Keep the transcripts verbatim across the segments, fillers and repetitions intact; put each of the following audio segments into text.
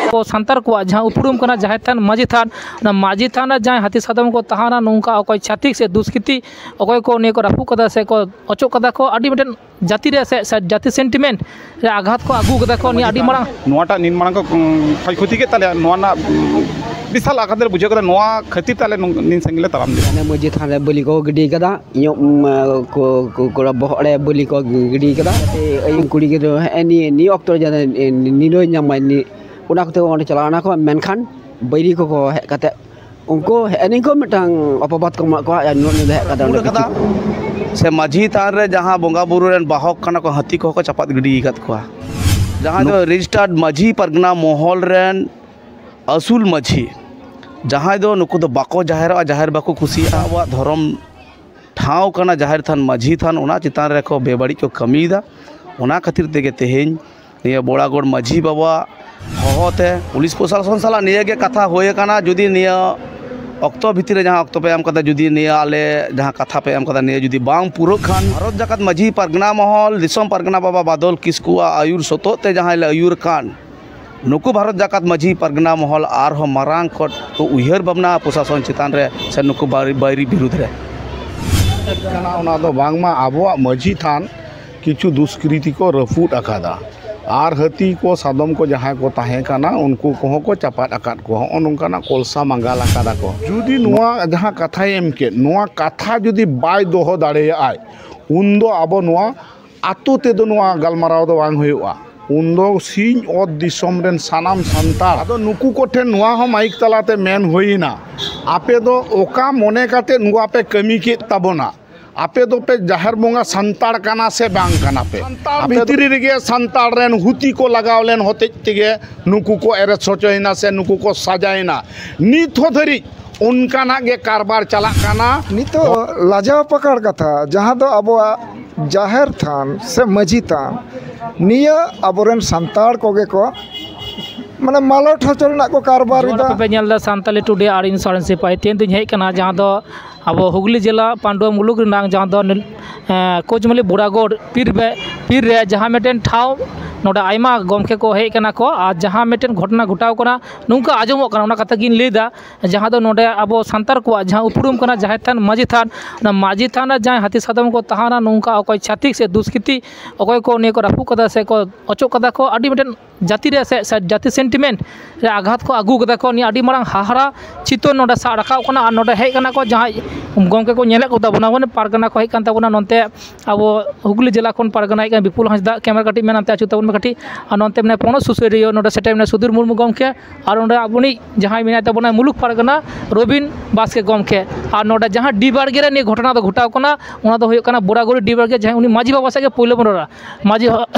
ᱟᱵᱚ ᱥᱟᱱᱛᱟᱲ ᱠᱚᱣᱟᱜ ᱡᱟᱦᱟᱸ ᱩᱯᱨᱩᱢ ᱠᱟᱱᱟ ᱡᱟᱦᱮᱨ ᱛᱷᱟᱱ, ᱢᱟᱹᱡᱷᱤ ᱛᱷᱟᱱ, ᱚᱱᱟ ᱢᱟᱹᱡᱷᱤ ᱛᱷᱟᱱ ᱨᱮ ᱡᱟᱦᱟᱸᱭ ᱦᱟᱹᱛᱤ ᱥᱟᱫᱚᱢ ᱠᱚ ᱛᱟᱦᱮᱱᱟ, ᱱᱚᱝᱠᱟ ᱚᱠᱚᱭ ᱪᱷᱟᱹᱛᱤᱠ ᱥᱮ ᱫᱩᱥᱠᱨᱤᱛᱤ ᱚᱠᱚᱭ ᱠᱚ ᱱᱤᱭᱟᱹ ᱠᱚ ᱨᱟᱹᱯᱩᱫ ᱠᱟᱫᱟ ᱥᱮ ᱠᱚ ᱚᱪᱚᱜ ᱠᱟᱫᱟ ᱠᱚ, ᱟᱹᱰᱤ ᱢᱤᱫᱴᱮᱱ ᱡᱟᱹᱛᱤ ᱨᱮ ᱥᱮ, ᱥᱮ ᱡᱟᱹᱛᱤ ᱥᱮᱱᱴᱤᱢᱮᱱᱴ ᱨᱮ ᱟᱜᱷᱟᱛ ᱠᱚ ᱟᱹᱜᱩ ᱠᱟᱫᱟ ᱠᱚ᱾ ᱱᱤᱭᱟᱹ ᱟᱹᱰᱤ ᱢᱟᱨᱟᱝ ᱱᱚᱣᱟᱴᱟᱜ ᱱᱤᱱ ᱢᱟᱨᱟᱝ ᱠᱚ, ᱩᱸ, ᱠᱷᱚᱭ ᱠᱷᱚᱛᱤ ᱠᱮᱫ ᱛᱟᱞᱮᱭᱟ, ᱱᱚᱣᱟ ᱨᱮᱱᱟᱜ, ᱩᱸ, ᱵᱤᱥᱟᱞ ᱟᱜᱷᱟᱛ ᱞᱮ ᱵᱩᱡᱷᱟᱹᱣ ᱠᱮᱫᱟ᱾ ᱱᱚᱣᱟ ᱠᱷᱟᱹᱛᱤᱨ ᱛᱮ ᱟᱞᱮ ᱱᱩᱱ-, ᱱᱤᱱ ᱥᱟᱺᱜᱤᱧ ᱞᱮ ᱛᱟᱲᱟᱢ ᱤᱫᱤᱭᱟ᱾ ᱢᱟᱱᱮ ᱢᱟᱹᱡᱷᱤ ᱛᱷᱟᱱ ᱨᱮ ᱵᱟᱹᱞᱤ ᱠᱚ ᱜᱤᱰᱤ ᱠᱟᱫᱟ, ᱤᱧᱟᱹᱜ, ᱩᱸ, ᱠᱚ-, ᱠᱚ-, ᱠᱚᱲᱟ ᱵᱚᱦᱚᱜ ᱨᱮ ᱵᱟᱹᱞᱤ ᱠᱚ ᱜᱤᱰᱤ ᱠᱟᱫᱟ᱾ ᱛᱮ ᱟᱭᱩ ᱠᱩᱲᱤ ᱜᱤᱫᱽᱨᱟᱹ ᱦᱮᱸ ᱱᱤᱭᱟᱹ, ᱱᱤᱭᱟᱹ ᱚᱠᱛᱚ ᱨᱮ ᱡᱟᱛᱮ ᱱᱤᱨᱟᱹᱭ ᱧᱟᱢ ᱢᱟᱭ, ᱱᱤ-, ᱚᱱᱟ ᱠᱚᱛᱮ ᱚᱸᱰᱮ ᱪᱟᱞᱟᱣ ᱮᱱᱟ ᱠᱚ, ᱢᱮᱱᱠᱷᱟᱱ ᱵᱟᱹᱭᱨᱤ ᱠᱚᱠᱚ ᱦᱮᱡ ᱠᱟᱛᱮ ᱩᱱᱠᱩ ᱦᱮᱸ ᱱᱤᱭᱟᱹ ᱠᱚ ᱢᱤᱫᱴᱟᱝ ᱚᱯᱚᱵᱟᱫ ᱠᱚ ᱮᱢᱟᱜ ᱠᱚᱣᱟ᱾ ᱟᱨ ᱱᱩᱱᱟᱹᱜ ᱧᱤᱫᱟᱹ ᱦᱮᱡ ᱠᱟᱛᱮ ᱚᱸᱰᱮ ᱨᱟᱹᱯᱩᱫ ᱠᱟᱫᱟ᱾ ᱥᱮ ᱢᱟᱹᱡᱷᱤ ᱛᱷᱟᱱ ᱨᱮ ᱡᱟᱦᱟᱸ ᱵᱚᱸᱜᱟ ᱵᱩᱨᱩ ᱨᱮᱱ ᱵᱟᱦᱚᱠ ᱠᱟᱱᱟ ᱠᱚ, ᱦᱟᱹᱛᱤ ᱠᱚᱦᱚᱸ ᱠᱚ ᱪᱟᱯᱟᱫ ᱜᱤᱰᱤ ᱟᱠᱟᱫ ᱠᱚᱣᱟ᱾ ᱡᱟᱦᱟᱸᱭ ᱫᱚ ᱨᱮᱡᱤᱥᱴᱟᱨᱰ ᱢᱟᱹᱡᱷᱤ ᱯᱟᱨᱜᱟᱱᱟ ᱢᱚᱦᱚᱞ ᱨᱮᱱ ᱟᱹᱥᱩᱞ ᱢᱟᱹᱡᱷᱤ, ᱡᱟᱦᱟᱸᱭ ᱫᱚ ᱱᱩᱠᱩ ᱫᱚ ᱵᱟᱠᱚ ᱡᱟᱦᱮᱨᱚᱜᱼᱟ, ᱡᱟᱦᱮᱨ ᱵᱟᱠᱚ ᱠᱩᱥᱤᱭᱟᱜᱼᱟ᱾ ᱟᱵᱚᱣᱟᱜ ᱫᱷᱚᱨᱚᱢ ᱴᱷᱟᱶ ᱠᱟᱱᱟ ᱡᱟᱦᱮᱨ ᱛᱷᱟᱱ, ᱢᱟᱹᱡᱷᱤ ᱛᱷᱟᱱ, ᱚᱱᱟ ᱪᱮᱛᱟᱱ ᱨᱮᱠᱚ ᱵᱮᱵᱟᱹᱲᱤᱡ ᱠᱚ ᱠᱟᱹᱢᱤᱭᱮᱫᱟ᱾ ᱚᱱᱟ ᱠᱷᱟᱹᱛᱤᱨ ᱛᱮᱜᱮ ᱛᱮᱦᱮᱧ ᱱᱤᱭᱟᱹ ᱵᱚᱲᱟᱜᱚᱲ ᱢᱟᱹᱡᱷᱤ ᱵᱟᱵᱟᱣᱟᱜ ᱦᱚᱦᱚᱛᱮ ᱯᱩᱞᱤᱥ ᱯᱨᱚᱥᱟᱥᱚᱱ ᱥᱟᱞᱟᱜ ᱱᱤᱭᱟᱹ ᱜᱮ ᱠᱟᱛᱷᱟ ᱦᱩᱭ ᱟᱠᱟᱱᱟ, ᱡᱩᱫᱤ ᱱᱤᱭᱟᱹ ᱚᱠᱛᱚ ᱵᱷᱤᱛᱤᱨ ᱨᱮ ᱡᱟᱦᱟᱸ ᱚᱠᱛᱚ ᱯᱮ ᱮᱢ ᱠᱟᱫᱟ, ᱡᱩᱫᱤ ᱱᱤᱭᱟᱹ ᱟᱞᱮ ᱡᱟᱦᱟᱸ ᱠᱟᱛᱷᱟ ᱯᱮ ᱮᱢ ᱠᱟᱫᱟ, ᱱᱤᱭᱟᱹ ᱡᱩᱫᱤ ᱵᱟᱝ ᱯᱩᱨᱟᱹᱜ ᱠᱷᱟᱱ, ᱵᱷᱟᱨᱚᱛ ᱡᱟᱠᱟᱛ ᱢᱟᱹᱡᱷᱤ ᱯᱟᱨᱜᱟᱱᱟ ᱢᱚᱦᱚᱞ, ᱫᱤᱥᱚᱢ ᱯᱟᱨᱜᱟᱱᱟ ᱵᱟᱵᱟ ᱵᱟᱫᱚᱞ ᱠᱤᱥᱠᱩᱣᱟᱜ ᱟᱹᱭᱩᱨ ᱥᱚᱛᱚᱜ ᱛᱮ ᱡᱟᱦᱟᱸᱭ ᱞᱮ ᱟᱹᱭᱩᱨ ᱠᱟᱱ, ᱱᱩᱠᱩ ᱵᱷᱟᱨᱚᱛ ᱡᱟᱠᱟᱛ ᱢᱟᱹᱡᱷᱤ ᱯᱟᱨᱜᱟᱱᱟ ᱢᱚᱦᱚᱞ ᱟᱨᱦᱚᱸ ᱢᱟᱨᱟᱝ ᱠᱚᱴ ᱠᱚ ᱩᱭᱦᱟᱹᱨ ᱵᱷᱟᱵᱽᱱᱟ ᱯᱨᱚᱥᱟᱥᱚᱱ ᱪᱮᱛᱟᱱ ᱨᱮ ᱥᱮ ᱱᱩᱠᱩ ᱵᱟᱹᱭᱨᱤ, ᱵᱟᱹᱭᱨᱤ ᱵᱤᱨᱩᱫᱽ ᱨᱮ᱾ ᱠᱟᱱᱟ, ᱚᱱᱟ ᱫᱚ ᱵᱟᱝᱢᱟ ᱟᱵᱚᱣᱟᱜ ᱢᱟᱹᱡᱷᱤ ᱛᱷᱟᱱ ᱠᱤᱪᱷᱩ ᱫᱩᱥᱠᱨᱤᱛᱤ ᱠᱚ ᱨᱟᱹᱯᱩᱫ ᱟᱠᱟᱫᱟ᱾ ᱟᱨ ᱦᱟᱹᱛᱤ ᱠᱚ, ᱥᱟᱫᱚᱢ ᱠᱚ ᱡᱟᱦᱟᱸᱭ ᱠᱚ ᱛᱟᱦᱮᱸ ᱠᱟᱱᱟ, ᱩᱱᱠᱩ ᱠᱚᱦᱚᱸ ᱠᱚ ᱪᱟᱯᱟᱫ ᱟᱠᱟᱫ ᱠᱚᱣᱟ᱾ ᱦᱚᱸᱜᱼᱚ ᱱᱚᱝᱠᱟᱱᱟᱜ ᱠᱚᱞᱥᱟ ᱢᱟᱸᱜᱟᱞ ᱟᱠᱟᱫᱟ ᱠᱚ᱾ ᱡᱩᱫᱤ ᱱᱚᱣᱟ ᱡᱟᱦᱟᱸ ᱠᱟᱛᱷᱟᱭ ᱮᱢ ᱠᱮᱫ, ᱱᱚᱣᱟ ᱠᱟᱛᱷᱟ ᱡᱩᱫᱤ ᱵᱟᱭ ᱫᱚᱦᱚ ᱫᱟᱲᱮᱭᱟᱜᱼᱟᱭ, ᱩᱱᱫᱚ ᱟᱵᱚ ᱱᱚᱣᱟ ᱟᱛᱳ ᱛᱮᱫᱚ ᱱᱚᱣᱟ ᱜᱟᱞᱢᱟᱨᱟᱣ ᱫᱚ ᱵᱟᱝ ᱦᱩᱭᱩᱜᱼᱟ᱾ ᱩᱱᱫᱚ ᱥᱤᱧ ᱚᱛ ᱫᱤᱥᱚᱢ ᱨᱮᱱ ᱥᱟᱱᱟᱢ ᱥᱟᱱᱛᱟᱲ, ᱟᱫᱚ ᱱᱩᱠᱩ ᱠᱚᱴᱷᱮᱱ ᱱᱚᱣᱟ ᱦᱚᱸ ᱢᱟᱭᱤᱠ ᱛᱟᱞᱟᱛᱮ ᱢᱮᱱ ᱦᱩᱭᱮᱱᱟ, ᱟᱯᱮ ᱫᱚ ᱚᱠᱟ ᱢᱚᱱᱮ ᱠᱟᱛᱮ ᱱᱚᱣᱟ ᱯᱮ ᱠᱟᱹᱢᱤ ᱠᱮᱫ ᱛᱟᱵᱚᱱᱟ? ᱟᱯᱮ ᱫᱚᱯᱮ ᱡᱟᱦᱮᱨ ᱵᱚᱸᱜᱟ ᱥᱟᱱᱛᱟᱲ ᱠᱟᱱᱟ ᱥᱮ ᱵᱟᱝ ᱠᱟᱱᱟ ᱯᱮ? ᱥᱟᱱᱛᱟᱲ ᱟᱯᱮ ᱫᱚ ᱵᱷᱤᱛᱨᱤ ᱨᱮᱜᱮ ᱥᱟᱱᱛᱟᱲ ᱨᱮᱱ ᱦᱩᱛᱤ ᱠᱚ ᱞᱟᱜᱟᱣ ᱞᱮᱱ ᱦᱚᱛᱮᱡ ᱛᱮᱜᱮ ᱱᱩᱠᱩ ᱠᱚ ᱮᱨᱮᱥ ᱦᱚᱪᱚᱭᱮᱱᱟ ᱥᱮ ᱱᱩᱠᱩ ᱠᱚ ᱥᱟᱡᱟᱭᱮᱱᱟ᱾ ᱱᱤᱛ ᱦᱚᱸ ᱫᱷᱟᱹᱨᱤᱡ ᱚᱱᱠᱟᱱᱟᱜ ᱜᱮ ᱠᱟᱨᱵᱟᱨ ᱪᱟᱞᱟᱜ ᱠᱟᱱᱟ᱾ ᱱᱤᱛᱚᱜ ᱞᱟᱡᱟᱣ ᱯᱟᱠᱟᱲ ᱠᱟᱛᱷᱟ, ᱡᱟᱦᱟᱸ ᱫᱚ ᱟᱵᱚᱣᱟᱜ ᱡᱟᱦᱮᱨ ᱛᱷᱟᱱ ᱥᱮ ᱢᱟᱹᱡᱷᱤ ᱛᱷᱟᱱ, ᱱᱤᱭᱟᱹ ᱟᱵᱚᱨᱮᱱ ᱥᱟᱱᱛᱟᱲ ᱠᱚᱜᱮ ᱠᱚ ᱢᱟᱱᱮ ᱢᱟᱞᱚᱴ ᱦᱚᱪᱚ ᱨᱮᱱᱟᱜ ᱠᱚ ᱠᱟᱨᱵᱟᱨ ᱡᱚᱦᱟᱨ ᱮᱫᱟ᱾ ᱟᱯᱮ ᱯᱮ ᱧᱮᱞ ᱮᱫᱟ ᱥᱟᱱᱛᱟᱞᱤ ᱴᱩᱰᱮ ᱟᱨ ᱤᱧ ᱥᱚᱨᱮᱱ ᱥᱤᱯᱟᱦᱤ᱾ ᱛᱮᱦᱮᱧ ᱫᱚᱧ ᱦᱮᱡ ᱟᱠᱟᱱᱟ ᱡᱟᱦᱟᱸ ᱫᱚ ᱟᱵᱚ ᱦᱩᱜᱽᱞᱤ ᱡᱮᱞᱟ ᱯᱟᱱᱰᱩᱣᱟ ᱢᱩᱞᱩᱠ ᱨᱮᱱᱟᱜ ᱡᱟᱦᱟᱸ ᱫᱚ ᱱᱤᱞ-, ᱮᱸ, ᱠᱳᱪᱢᱟᱹᱞᱤ ᱵᱳᱲᱟᱜᱚᱲ ᱯᱤᱨ ᱵᱮ-, ᱯᱤᱨ ᱨᱮ ᱡᱟᱦᱟᱸ ᱢᱤᱫᱴᱮᱱ ᱴᱷᱟᱶ ᱱᱚᱰᱮ ᱟᱭᱢᱟ ᱜᱚᱢᱠᱮ ᱠᱚ ᱦᱮᱡ ᱠᱟᱱᱟ ᱠᱚ, ᱟᱨ ᱡᱟᱦᱟᱸ ᱢᱤᱫᱴᱮᱱ ᱜᱷᱚᱴᱚᱱᱟ ᱜᱷᱚᱴᱟᱣ ᱠᱟᱱᱟ, ᱱᱚᱝᱠᱟ ᱟᱸᱡᱚᱢᱚᱜ ᱠᱟᱱᱟ, ᱚᱱᱟ ᱠᱟᱛᱷᱟ ᱜᱤᱧ ᱞᱟᱹᱭᱫᱟ, ᱡᱟᱦᱟᱸ ᱫᱚ ᱱᱚᱰᱮ ᱟᱵᱚ ᱥᱟᱱᱛᱟᱲ ᱠᱚᱣᱟᱜ ᱡᱟᱦᱟᱸ ᱩᱯᱨᱩᱢ ᱠᱟᱱᱟ ᱡᱟᱦᱮᱨ ᱛᱷᱟᱱ, ᱢᱟᱹᱡᱷᱤ ᱛᱷᱟᱱ, ᱚᱱᱟ ᱢᱟᱹᱡᱷᱤ ᱛᱷᱟᱱ ᱨᱮ ᱡᱟᱦᱟᱸᱭ ᱦᱟᱹᱛᱤ ᱥᱟᱫᱚᱢ ᱠᱚ ᱛᱟᱦᱮᱱᱟ, ᱱᱚᱝᱠᱟ ᱚᱠᱚᱭ ᱪᱷᱟᱹᱛᱤᱠ ᱥᱮ ᱫᱩᱥᱠᱨᱤᱛᱤ ᱚᱠᱚᱭ ᱠᱚ ᱱᱤᱭᱟᱹ ᱠᱚ ᱨᱟᱹᱯᱩᱫ ᱠᱟᱫᱟ ᱥᱮ ᱠᱚ ᱚᱪᱚᱜ ᱠᱟᱫᱟ ᱠᱚ, ᱟᱹᱰᱤ ᱢᱤᱫᱴᱮᱱ ᱡᱟᱹᱛᱤ ᱨᱮ ᱥᱮ, ᱥᱮ ᱡᱟᱹᱛᱤ ᱥᱮᱱᱴᱤᱢᱮᱱᱴ ᱨᱮ ᱟᱜᱷᱟᱛ ᱠᱚ ᱟᱹᱜᱩ ᱠᱟᱫᱟ ᱠᱚ᱾ ᱱᱤᱭᱟᱹ ᱟᱹᱰᱤ ᱢᱟᱨᱟᱝ ᱦᱟᱦᱟᱲᱟ ᱪᱤᱛᱟᱹᱨ ᱱᱚᱰᱮ ᱥᱟᱵ ᱨᱟᱠᱟᱵ ᱠᱟᱱᱟ᱾ ᱟᱨ ᱱᱚᱰᱮ ᱦᱮᱡ ᱠᱟᱱᱟ ᱠᱚ ᱡᱟᱦᱟᱸᱭ ᱜᱚᱢᱠᱮ ᱠᱚ ᱧᱮᱞᱮᱫ ᱠᱚ ᱛᱟᱵᱚᱱᱟ, ᱢᱟᱱᱮ ᱯᱟᱨᱜᱟᱱᱟ ᱠᱚ ᱦᱮᱡ ᱠᱟᱱ ᱛᱟᱵᱚᱱᱟ ᱱᱚᱱᱛᱮ ᱟᱵᱚ ᱦᱩᱜᱽᱞᱤ ᱡᱮᱞᱟ ᱠᱷᱚᱱ ᱯᱟᱨᱜᱟᱱᱟ ᱦᱮᱡ ᱠᱟᱱᱟ ᱵᱤᱯᱩᱞ ᱦᱟᱸᱥᱫᱟ, ᱠᱮᱢᱮᱨᱟ ᱠᱟᱹᱴᱤᱡ ᱢᱮ ᱱᱚᱱᱛᱮ ᱟᱹᱪᱩᱨ ᱛᱟᱵᱚᱱ ᱢᱮ ᱠᱟᱹᱴᱤᱡ᱾ ᱟᱨ ᱱᱚᱱᱛᱮ ᱢᱮᱱᱟᱭ ᱯᱚᱱᱚᱛ ᱥᱩᱥᱟᱹᱨᱤᱭᱟᱹ ᱱᱚᱰᱮ ᱥᱮᱴᱮᱨ ᱢᱮᱱᱟᱭ ᱥᱩᱫᱷᱤᱨ ᱢᱩᱨᱢᱩ ᱜᱚᱢᱠᱮ, ᱟᱨ ᱱᱚᱰᱮ ᱟᱵᱚᱱᱤᱡ ᱡᱟᱦᱟᱸᱭ ᱢᱮᱱᱟᱭ ᱛᱟᱵᱚᱱᱟ ᱢᱩᱞᱩᱠ ᱯᱟᱨᱜᱟᱱᱟ ᱨᱚᱵᱤᱱ ᱵᱟᱥᱠᱮ ᱜᱚᱢᱠᱮ᱾ ᱟᱨ ᱱᱚᱰᱮ ᱡᱟᱦᱟᱸ ᱰᱤ ᱵᱟᱲᱜᱮ ᱨᱮ ᱱᱤᱭᱟᱹ ᱜᱷᱚᱴᱚᱱᱟ ᱫᱚ ᱜᱷᱚᱴᱟᱣ ᱠᱟᱱᱟ, ᱚᱱᱟ ᱫᱚ ᱦᱩᱭᱩᱜ ᱠᱟᱱᱟ ᱵᱳᱨᱟᱜᱚᱲᱤ ᱰᱤ ᱵᱟᱲᱜᱮ, ᱡᱟᱦᱟᱸᱭ ᱩᱱᱤ ᱢᱟᱹᱡᱷᱤ ᱵᱟᱵᱟ ᱥᱟᱶ ᱜᱮ ᱯᱳᱭᱞᱳ ᱵᱚᱱ ᱨᱚᱲᱟ᱾ ᱢᱟᱹᱡᱷᱤ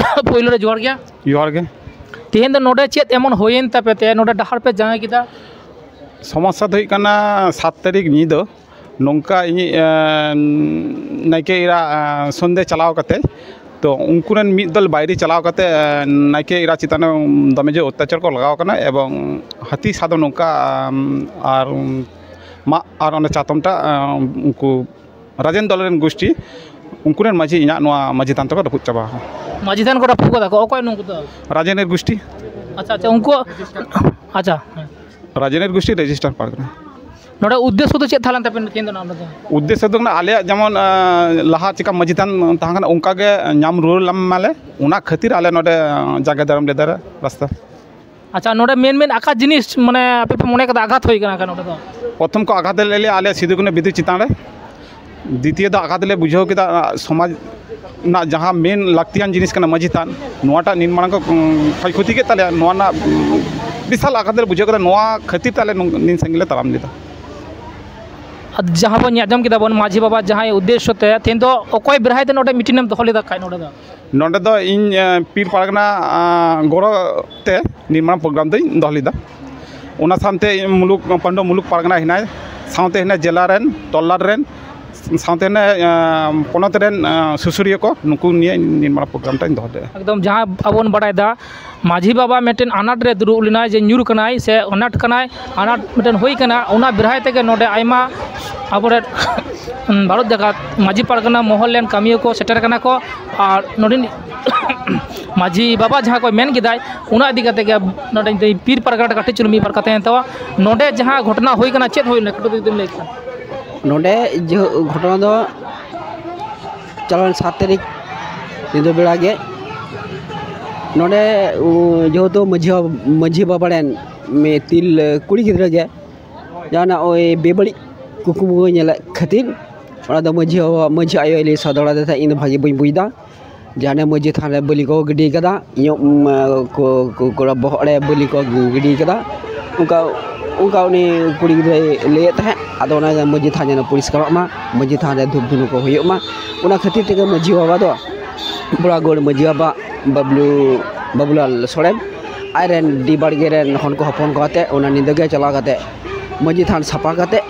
ᱯᱳᱭᱞᱳ ᱨᱮ ᱡᱚᱦᱟᱨ ᱜᱮ᱾ ᱡᱚᱦᱟᱨ ᱜᱮ᱾ ᱛᱮᱦᱮᱧ ᱫᱚ ᱱᱚᱰᱮ ᱪᱮᱫ ᱮᱢᱚᱱ ᱦᱩᱭᱮᱱ ᱛᱟᱯᱮ ᱛᱮ ᱱᱚᱰᱮ ᱰᱟᱦᱟᱨ ᱯᱮ ᱡᱟᱸᱜᱮ ᱠᱮᱫᱟ? ᱥᱚᱢᱚᱥᱥᱟ ᱫᱚ ᱦᱩᱭᱩᱜ ᱠᱟᱱᱟ, ᱥᱟᱛ ᱛᱟᱹᱨᱤᱠᱷ ᱧᱤᱫᱟᱹ ᱱᱚᱝᱠᱟ ᱤᱧᱤᱡ, ᱮᱸ, ᱱᱟᱭᱠᱮ ᱮᱨᱟ, ᱮᱸ, ᱥᱚᱱᱫᱷᱮ ᱪᱟᱞᱟᱣ ᱠᱟᱛᱮ, ᱛᱚ ᱩᱱᱠᱩ ᱨᱮᱱ ᱢᱤᱫ ᱫᱚᱞ ᱵᱟᱭᱨᱤ ᱪᱟᱞᱟᱣ ᱠᱟᱛᱮ, ᱮᱸ, ᱱᱟᱭᱠᱮ ᱮᱨᱟ ᱪᱮᱛᱟᱱ ᱨᱮ ᱫᱚᱢᱮ ᱡᱳᱨ ᱚᱛᱛᱟᱪᱟᱨ ᱠᱚ ᱞᱟᱜᱟᱣ ᱠᱟᱱᱟ ᱮᱵᱚᱝ ᱦᱟᱹᱛᱤ ᱥᱟᱫᱚᱢ ᱱᱚᱝᱠᱟ, ᱮᱸ, ᱟᱨ ᱢᱟᱜ ᱟᱨ ᱚᱱᱟ ᱪᱟᱛᱚᱢ ᱴᱟᱜ, ᱮᱸ, ᱩᱱᱠᱩ ᱨᱟᱡᱮᱱ ᱫᱚᱞ ᱨᱮᱱ ᱜᱩᱥᱴᱤ, ᱩᱱᱠᱩ ᱨᱮᱱ ᱢᱟᱹᱡᱷᱤ ᱤᱧᱟᱹᱜ ᱱᱚᱣᱟ ᱢᱟᱹᱡᱷᱤ ᱛᱷᱟᱱ ᱛᱮᱠᱚ ᱨᱟᱹᱯᱩᱫ ᱪᱟᱵᱟ ᱟᱠᱟᱫᱟ᱾ ᱢᱟᱹᱡᱷᱤ ᱛᱷᱟᱱ ᱠᱚ ᱨᱟᱹᱯᱩᱫ ᱠᱟᱫᱟ ᱠᱚ, ᱚᱠᱚᱭ ᱱᱩᱠᱩ ᱫᱚ? ᱨᱟᱡᱮᱱ ᱨᱮᱱ ᱜᱩᱥᱴᱤ᱾ ᱟᱪᱪᱷᱟ, ᱟᱪᱪᱷᱟ, ᱩᱱᱠᱩ, ᱟᱪᱪᱷᱟ, ᱦᱮᱸ᱾ ᱨᱟᱡᱮᱱ ᱨᱮᱱ ᱜᱩᱥᱴᱤ ᱨᱮᱡᱤᱥᱴᱟᱨ ᱯᱟᱨ ᱠᱟᱱᱟ᱾ ᱱᱚᱰᱮ ᱩᱫᱽᱫᱮᱥᱥᱚ ᱫᱚ ᱪᱮᱫ ᱛᱟᱦᱮᱸ ᱞᱮᱱ ᱛᱟᱯᱮᱭᱟ ᱛᱮᱦᱮᱧ ᱫᱚ ᱱᱚᱰᱮ ᱫᱚ? ᱩᱫᱽᱫᱮᱥᱥᱚ ᱫᱚ ᱠᱟᱱᱟ, ᱟᱞᱮᱭᱟᱜ ᱡᱮᱢᱚᱱ, ᱟᱸ, ᱞᱟᱦᱟ ᱪᱮᱠᱟ ᱢᱟᱹᱡᱷᱤ ᱛᱷᱟᱱ ᱛᱟᱦᱮᱸ ᱠᱟᱱᱟ, ᱚᱱᱠᱟ ᱜᱮ ᱧᱟᱢ ᱨᱩᱣᱟᱹᱲ ᱞᱟᱢ ᱢᱟᱞᱮ, ᱚᱱᱟ ᱠᱷᱟᱹᱛᱤᱨ ᱟᱞᱮ ᱱᱚᱰᱮ, ᱟᱸ, ᱡᱟᱸᱜᱮ ᱫᱟᱨᱟᱢ ᱞᱮᱫᱟ ᱞᱮ ᱨᱟᱥᱛᱟ᱾ ᱟᱪᱪᱷᱟ, ᱱᱚᱰᱮ ᱢᱮᱱ ᱢᱮᱱ ᱟᱠᱟ ᱡᱤᱱᱤᱥ ᱢᱟᱱᱮ ᱟᱯᱮ ᱯᱮ ᱢᱚᱱᱮ ᱠᱟᱫᱟ ᱟᱜᱷᱟᱛ ᱦᱩᱭ ᱠᱟᱱᱟ ᱱᱚᱰᱮ ᱫᱚ? ᱯᱨᱚᱛᱷᱚᱢ ᱠᱚ ᱟᱜᱷᱟᱛ ᱞᱮᱫ ᱞᱮᱭᱟ ᱟᱞᱮ ᱥᱤᱫᱩ ᱠᱟᱹᱱᱦᱩ ᱵᱤᱫᱩ ᱪᱮᱛᱟᱱ ᱨᱮ, ᱫᱤᱛᱤᱭᱚ ᱫᱚ ᱟᱜᱷᱟᱛ ᱞᱮ ᱵᱩᱡᱷᱟᱹᱣ ᱠᱮᱫᱟ, ᱟᱸ, ᱥᱚᱢᱟᱡᱽ ᱨᱮᱱᱟᱜ ᱡᱟᱦᱟᱸ ᱢᱮᱱ ᱞᱟᱹᱠᱛᱤᱭᱟᱱ ᱡᱤᱱᱤᱥ ᱠᱟᱱᱟ ᱢᱟᱹᱡᱷᱤ ᱛᱷᱟᱱ, ᱱᱚᱣᱟᱴᱟᱜ ᱱᱤᱱ ᱢᱟᱨᱟᱝ ᱠᱚ, ᱩᱸ, ᱠᱷᱚᱭ ᱠᱷᱚᱛᱤ ᱠᱮᱫ ᱛᱟᱞᱮᱭᱟ, ᱱᱚᱣᱟ ᱨᱮᱱᱟᱜ, ᱩᱸ, ᱵᱤᱥᱟᱞ ᱟᱜᱷᱟᱛ ᱞᱮ ᱵᱩᱡᱷᱟᱹᱣ ᱠᱮᱫᱟ, ᱱᱚᱣᱟ ᱠᱷᱟᱹᱛᱤᱨ ᱛᱮ ᱟᱞᱮ ᱱᱩᱱ-, ᱱᱤᱱ ᱥᱟᱺᱜᱤᱧ ᱞᱮ ᱛᱟᱲᱟᱢ ᱞᱮᱫᱟ᱾ ᱟᱨ ᱡᱟᱦᱟᱸ ᱵᱚᱱ ᱟᱸᱡᱚᱢ ᱠᱮᱫᱟ ᱵᱚᱱ ᱢᱟᱹᱡᱷᱤ ᱵᱟᱵᱟ ᱡᱟᱦᱟᱸᱭ ᱩᱫᱽᱫᱮᱥᱥᱚ ᱛᱮ, ᱛᱮᱦᱮᱧ ᱫᱚ ᱚᱠᱚᱭ ᱵᱮᱲᱦᱟᱭ ᱛᱮ ᱱᱚᱰᱮ ᱢᱤᱴᱤᱝ ᱮᱢ ᱫᱚᱦᱚ ᱞᱮᱫᱟ ᱠᱷᱟᱡ ᱱᱚᱰᱮ ᱫᱚ? ᱱᱚᱰᱮ ᱫᱚ ᱤᱧ, ᱮᱸ, ᱯᱤᱲ ᱯᱟᱨᱜᱟᱱᱟ, ᱟᱸ, ᱜᱚᱲᱚ ᱛᱮ ᱱᱤᱱ ᱢᱟᱨᱟᱝ ᱯᱨᱳᱜᱨᱟᱢ ᱫᱚᱧ ᱫᱚᱦᱚ ᱞᱮᱫᱟ᱾ ᱚᱱᱟ ᱥᱟᱶᱛᱮ ᱢᱩᱞᱩᱠ, ᱯᱟᱱᱰᱩ ᱢᱩᱞᱩᱠ ᱯᱟᱨᱜᱟᱱᱟ ᱦᱮᱱᱟᱭ, ᱥᱟᱶᱛᱮ ᱦᱮᱱᱟᱭ ᱡᱮᱞᱟ ᱨᱮᱱ, ᱛᱚᱞᱞᱟᱴ ᱨᱮᱱ, ᱥᱟᱶᱛᱮ ᱦᱮᱱᱟᱭ, ᱟᱸ, ᱯᱚᱱᱚᱛ ᱨᱮᱱ, ᱟᱸ, ᱥᱩᱥᱟᱹᱨᱤᱭᱟᱹ ᱠᱚ, ᱱᱩᱠᱩ ᱱᱤᱭᱮ ᱱᱤᱱ ᱢᱟᱨᱟᱝ ᱯᱨᱳᱜᱨᱟᱢ ᱴᱟᱜ ᱤᱧ ᱫᱚᱦᱚ ᱞᱮᱫᱟ᱾ ᱮᱠᱫᱚᱢ ᱡᱟᱦᱟᱸ ᱟᱵᱚ ᱵᱚᱱ ᱵᱟᱲᱟᱭᱮᱫᱟ, ᱢᱟᱹᱡᱷᱤ ᱵᱟᱵᱟ ᱢᱤᱫᱴᱮᱱ ᱟᱱᱟᱴ ᱨᱮ ᱫᱩᱲᱩᱵ ᱞᱮᱱᱟᱭ, ᱡᱮ ᱧᱩᱨ ᱠᱟᱱᱟᱭ ᱥᱮ ᱟᱱᱟᱴ ᱠᱟᱱᱟᱭ, ᱟᱱᱟᱴ ᱢᱤᱫᱴᱮᱱ ᱦᱩᱭ ᱠᱟᱱᱟ, ᱚᱱᱟ ᱵᱮᱲᱦᱟᱭ ᱛᱮᱜᱮ ᱱᱚᱰᱮ ᱟᱭᱢᱟ ᱟᱵᱚᱨᱮᱱ ᱵᱷᱟᱨᱚᱛ ᱡᱟᱠᱟᱛ ᱢᱟᱹᱡᱷᱤ ᱯᱟᱨᱜᱟᱱᱟ ᱢᱚᱦᱚᱞ ᱨᱮᱱ ᱠᱟᱹᱢᱤᱭᱟᱹ ᱠᱚ ᱥᱮᱴᱮᱨ ᱠᱟᱱᱟ ᱠᱚ᱾ ᱟᱨ ᱱᱚᱰᱮᱱᱤᱡ ᱢᱟᱹᱡᱷᱤ ᱵᱟᱵᱟ ᱡᱟᱦᱟᱸ ᱠᱚᱭ ᱢᱮᱱ ᱠᱮᱫᱟᱭ, ᱚᱱᱟ ᱤᱫᱤ ᱠᱟᱛᱮ ᱜᱮ ᱱᱚᱰᱮ ᱯᱤᱨ ᱯᱟᱨᱜᱟᱱᱟ ᱨᱮ ᱠᱟᱹᱴᱤᱡ ᱪᱩᱞᱩᱝ ᱢᱤᱫ ᱵᱟᱨ ᱠᱟᱛᱷᱟ ᱮᱱ ᱛᱟᱣᱟ᱾ ᱱᱚᱰᱮ ᱡᱟᱦᱟᱸ ᱜᱷᱚᱴᱚᱱᱟ ᱦᱩᱭ ᱠᱟᱱᱟ, ᱪᱮᱫ ᱦᱩᱭ ᱞᱮᱱᱟ, ᱠᱟᱹᱴᱤᱡ ᱡᱩᱫᱤᱢ ᱞᱟᱹᱭ ᱠᱷᱟᱱ? ᱱᱚᱰᱮ ᱡᱮ ᱜᱷᱚᱴᱚᱱᱟ ᱫᱚ ᱪᱟᱞᱟᱣᱮᱱ ᱥᱟᱛ ᱛᱟᱹᱨᱤᱠᱷ ᱧᱤᱫᱟᱹ ᱵᱮᱲᱟ ᱜᱮ ᱱᱚᱰᱮ, ᱩ, ᱡᱮᱦᱮᱛᱩ ᱢᱟᱹᱡᱷᱤ ᱵᱟᱵᱟ, ᱢᱟᱹᱡᱷᱤ ᱵᱟᱵᱟ ᱨᱮᱱ ᱢᱤᱫ ᱛᱤᱨᱞᱟᱹ ᱠᱩᱲᱤ ᱜᱤᱫᱽᱨᱟᱹ ᱜᱮ ᱡᱟᱦᱟᱱᱟᱜ ᱳᱭ ᱵᱮᱵᱟᱹᱲᱤᱡ ᱠᱩᱠᱢᱩ ᱧᱮᱞᱮᱫ ᱠᱷᱟᱹᱛᱤᱨ, ᱚᱱᱟ ᱫᱚ ᱢᱟᱹᱡᱷᱤ ᱵᱟᱵᱟ, ᱢᱟᱹᱡᱷᱤ ᱟᱭᱳᱭ ᱞᱟᱹᱭ ᱥᱚᱫᱚᱨ ᱟᱫᱮ ᱛᱟᱦᱮᱸᱫ, "ᱤᱧ ᱫᱚ ᱵᱷᱟᱜᱮ ᱵᱟᱹᱧ ᱵᱩᱡᱽ ᱮᱫᱟ, ᱡᱟᱦᱟᱸ ᱢᱟᱹᱡᱷᱤ ᱛᱷᱟᱱ ᱨᱮ ᱵᱟᱹᱞᱤ ᱠᱚ ᱜᱤᱰᱤ ᱠᱟᱫᱟ, ᱤᱧᱟᱹᱜ, ᱩᱢ, ᱠᱚ-, ᱠᱚ-, ᱠᱚᱲᱟ ᱵᱚᱦᱚᱜ ᱨᱮ ᱵᱟᱹᱞᱤ ᱠᱚ ᱜᱤᱰᱤ ᱠᱟᱫᱟ", ᱚᱱᱠᱟ, ᱚᱱᱠᱟ ᱩᱱᱤ ᱠᱩᱲᱤ ᱜᱤᱫᱽᱨᱟᱹᱭ ᱞᱟᱹᱭᱮᱫ ᱛᱟᱦᱮᱸᱫ᱾ ᱟᱫᱚ ᱚᱱᱟ ᱢᱟᱹᱡᱷᱤ ᱛᱷᱟᱱ ᱡᱮᱱᱚ ᱯᱚᱨᱤᱥᱠᱟᱨᱚᱜ ᱢᱟ, ᱢᱟᱹᱡᱷᱤ ᱛᱷᱟᱱ ᱨᱮ ᱫᱷᱩᱯ ᱫᱷᱩᱱᱟᱹ ᱠᱚ ᱦᱩᱭᱩᱜ ᱢᱟ᱾ ᱚᱱᱟ ᱠᱷᱟᱹᱛᱤᱨ ᱛᱮᱜᱮ ᱢᱟᱹᱡᱷᱤ ᱵᱟᱵᱟ ᱫᱚ ᱵᱚᱲᱟᱜᱚᱲ ᱢᱟᱹᱡᱷᱤ ᱵᱟᱵᱟ ᱵᱟᱵᱞᱩ, ᱵᱟᱵᱩᱞᱟᱞ ᱥᱚᱨᱮᱱ ᱟᱡ ᱨᱮᱱ ᱰᱤ ᱵᱟᱲᱜᱮ ᱨᱮᱱ ᱦᱚᱲ ᱠᱚ ᱦᱚᱯᱚᱱ ᱠᱚ ᱟᱛᱮ ᱚᱱᱟ ᱧᱤᱫᱟᱹ ᱜᱮ ᱪᱟᱞᱟᱣ ᱠᱟᱛᱮ ᱢᱟᱹᱡᱷᱤ ᱛᱷᱟᱱ ᱥᱟᱯᱷᱟ ᱠᱟᱛᱮ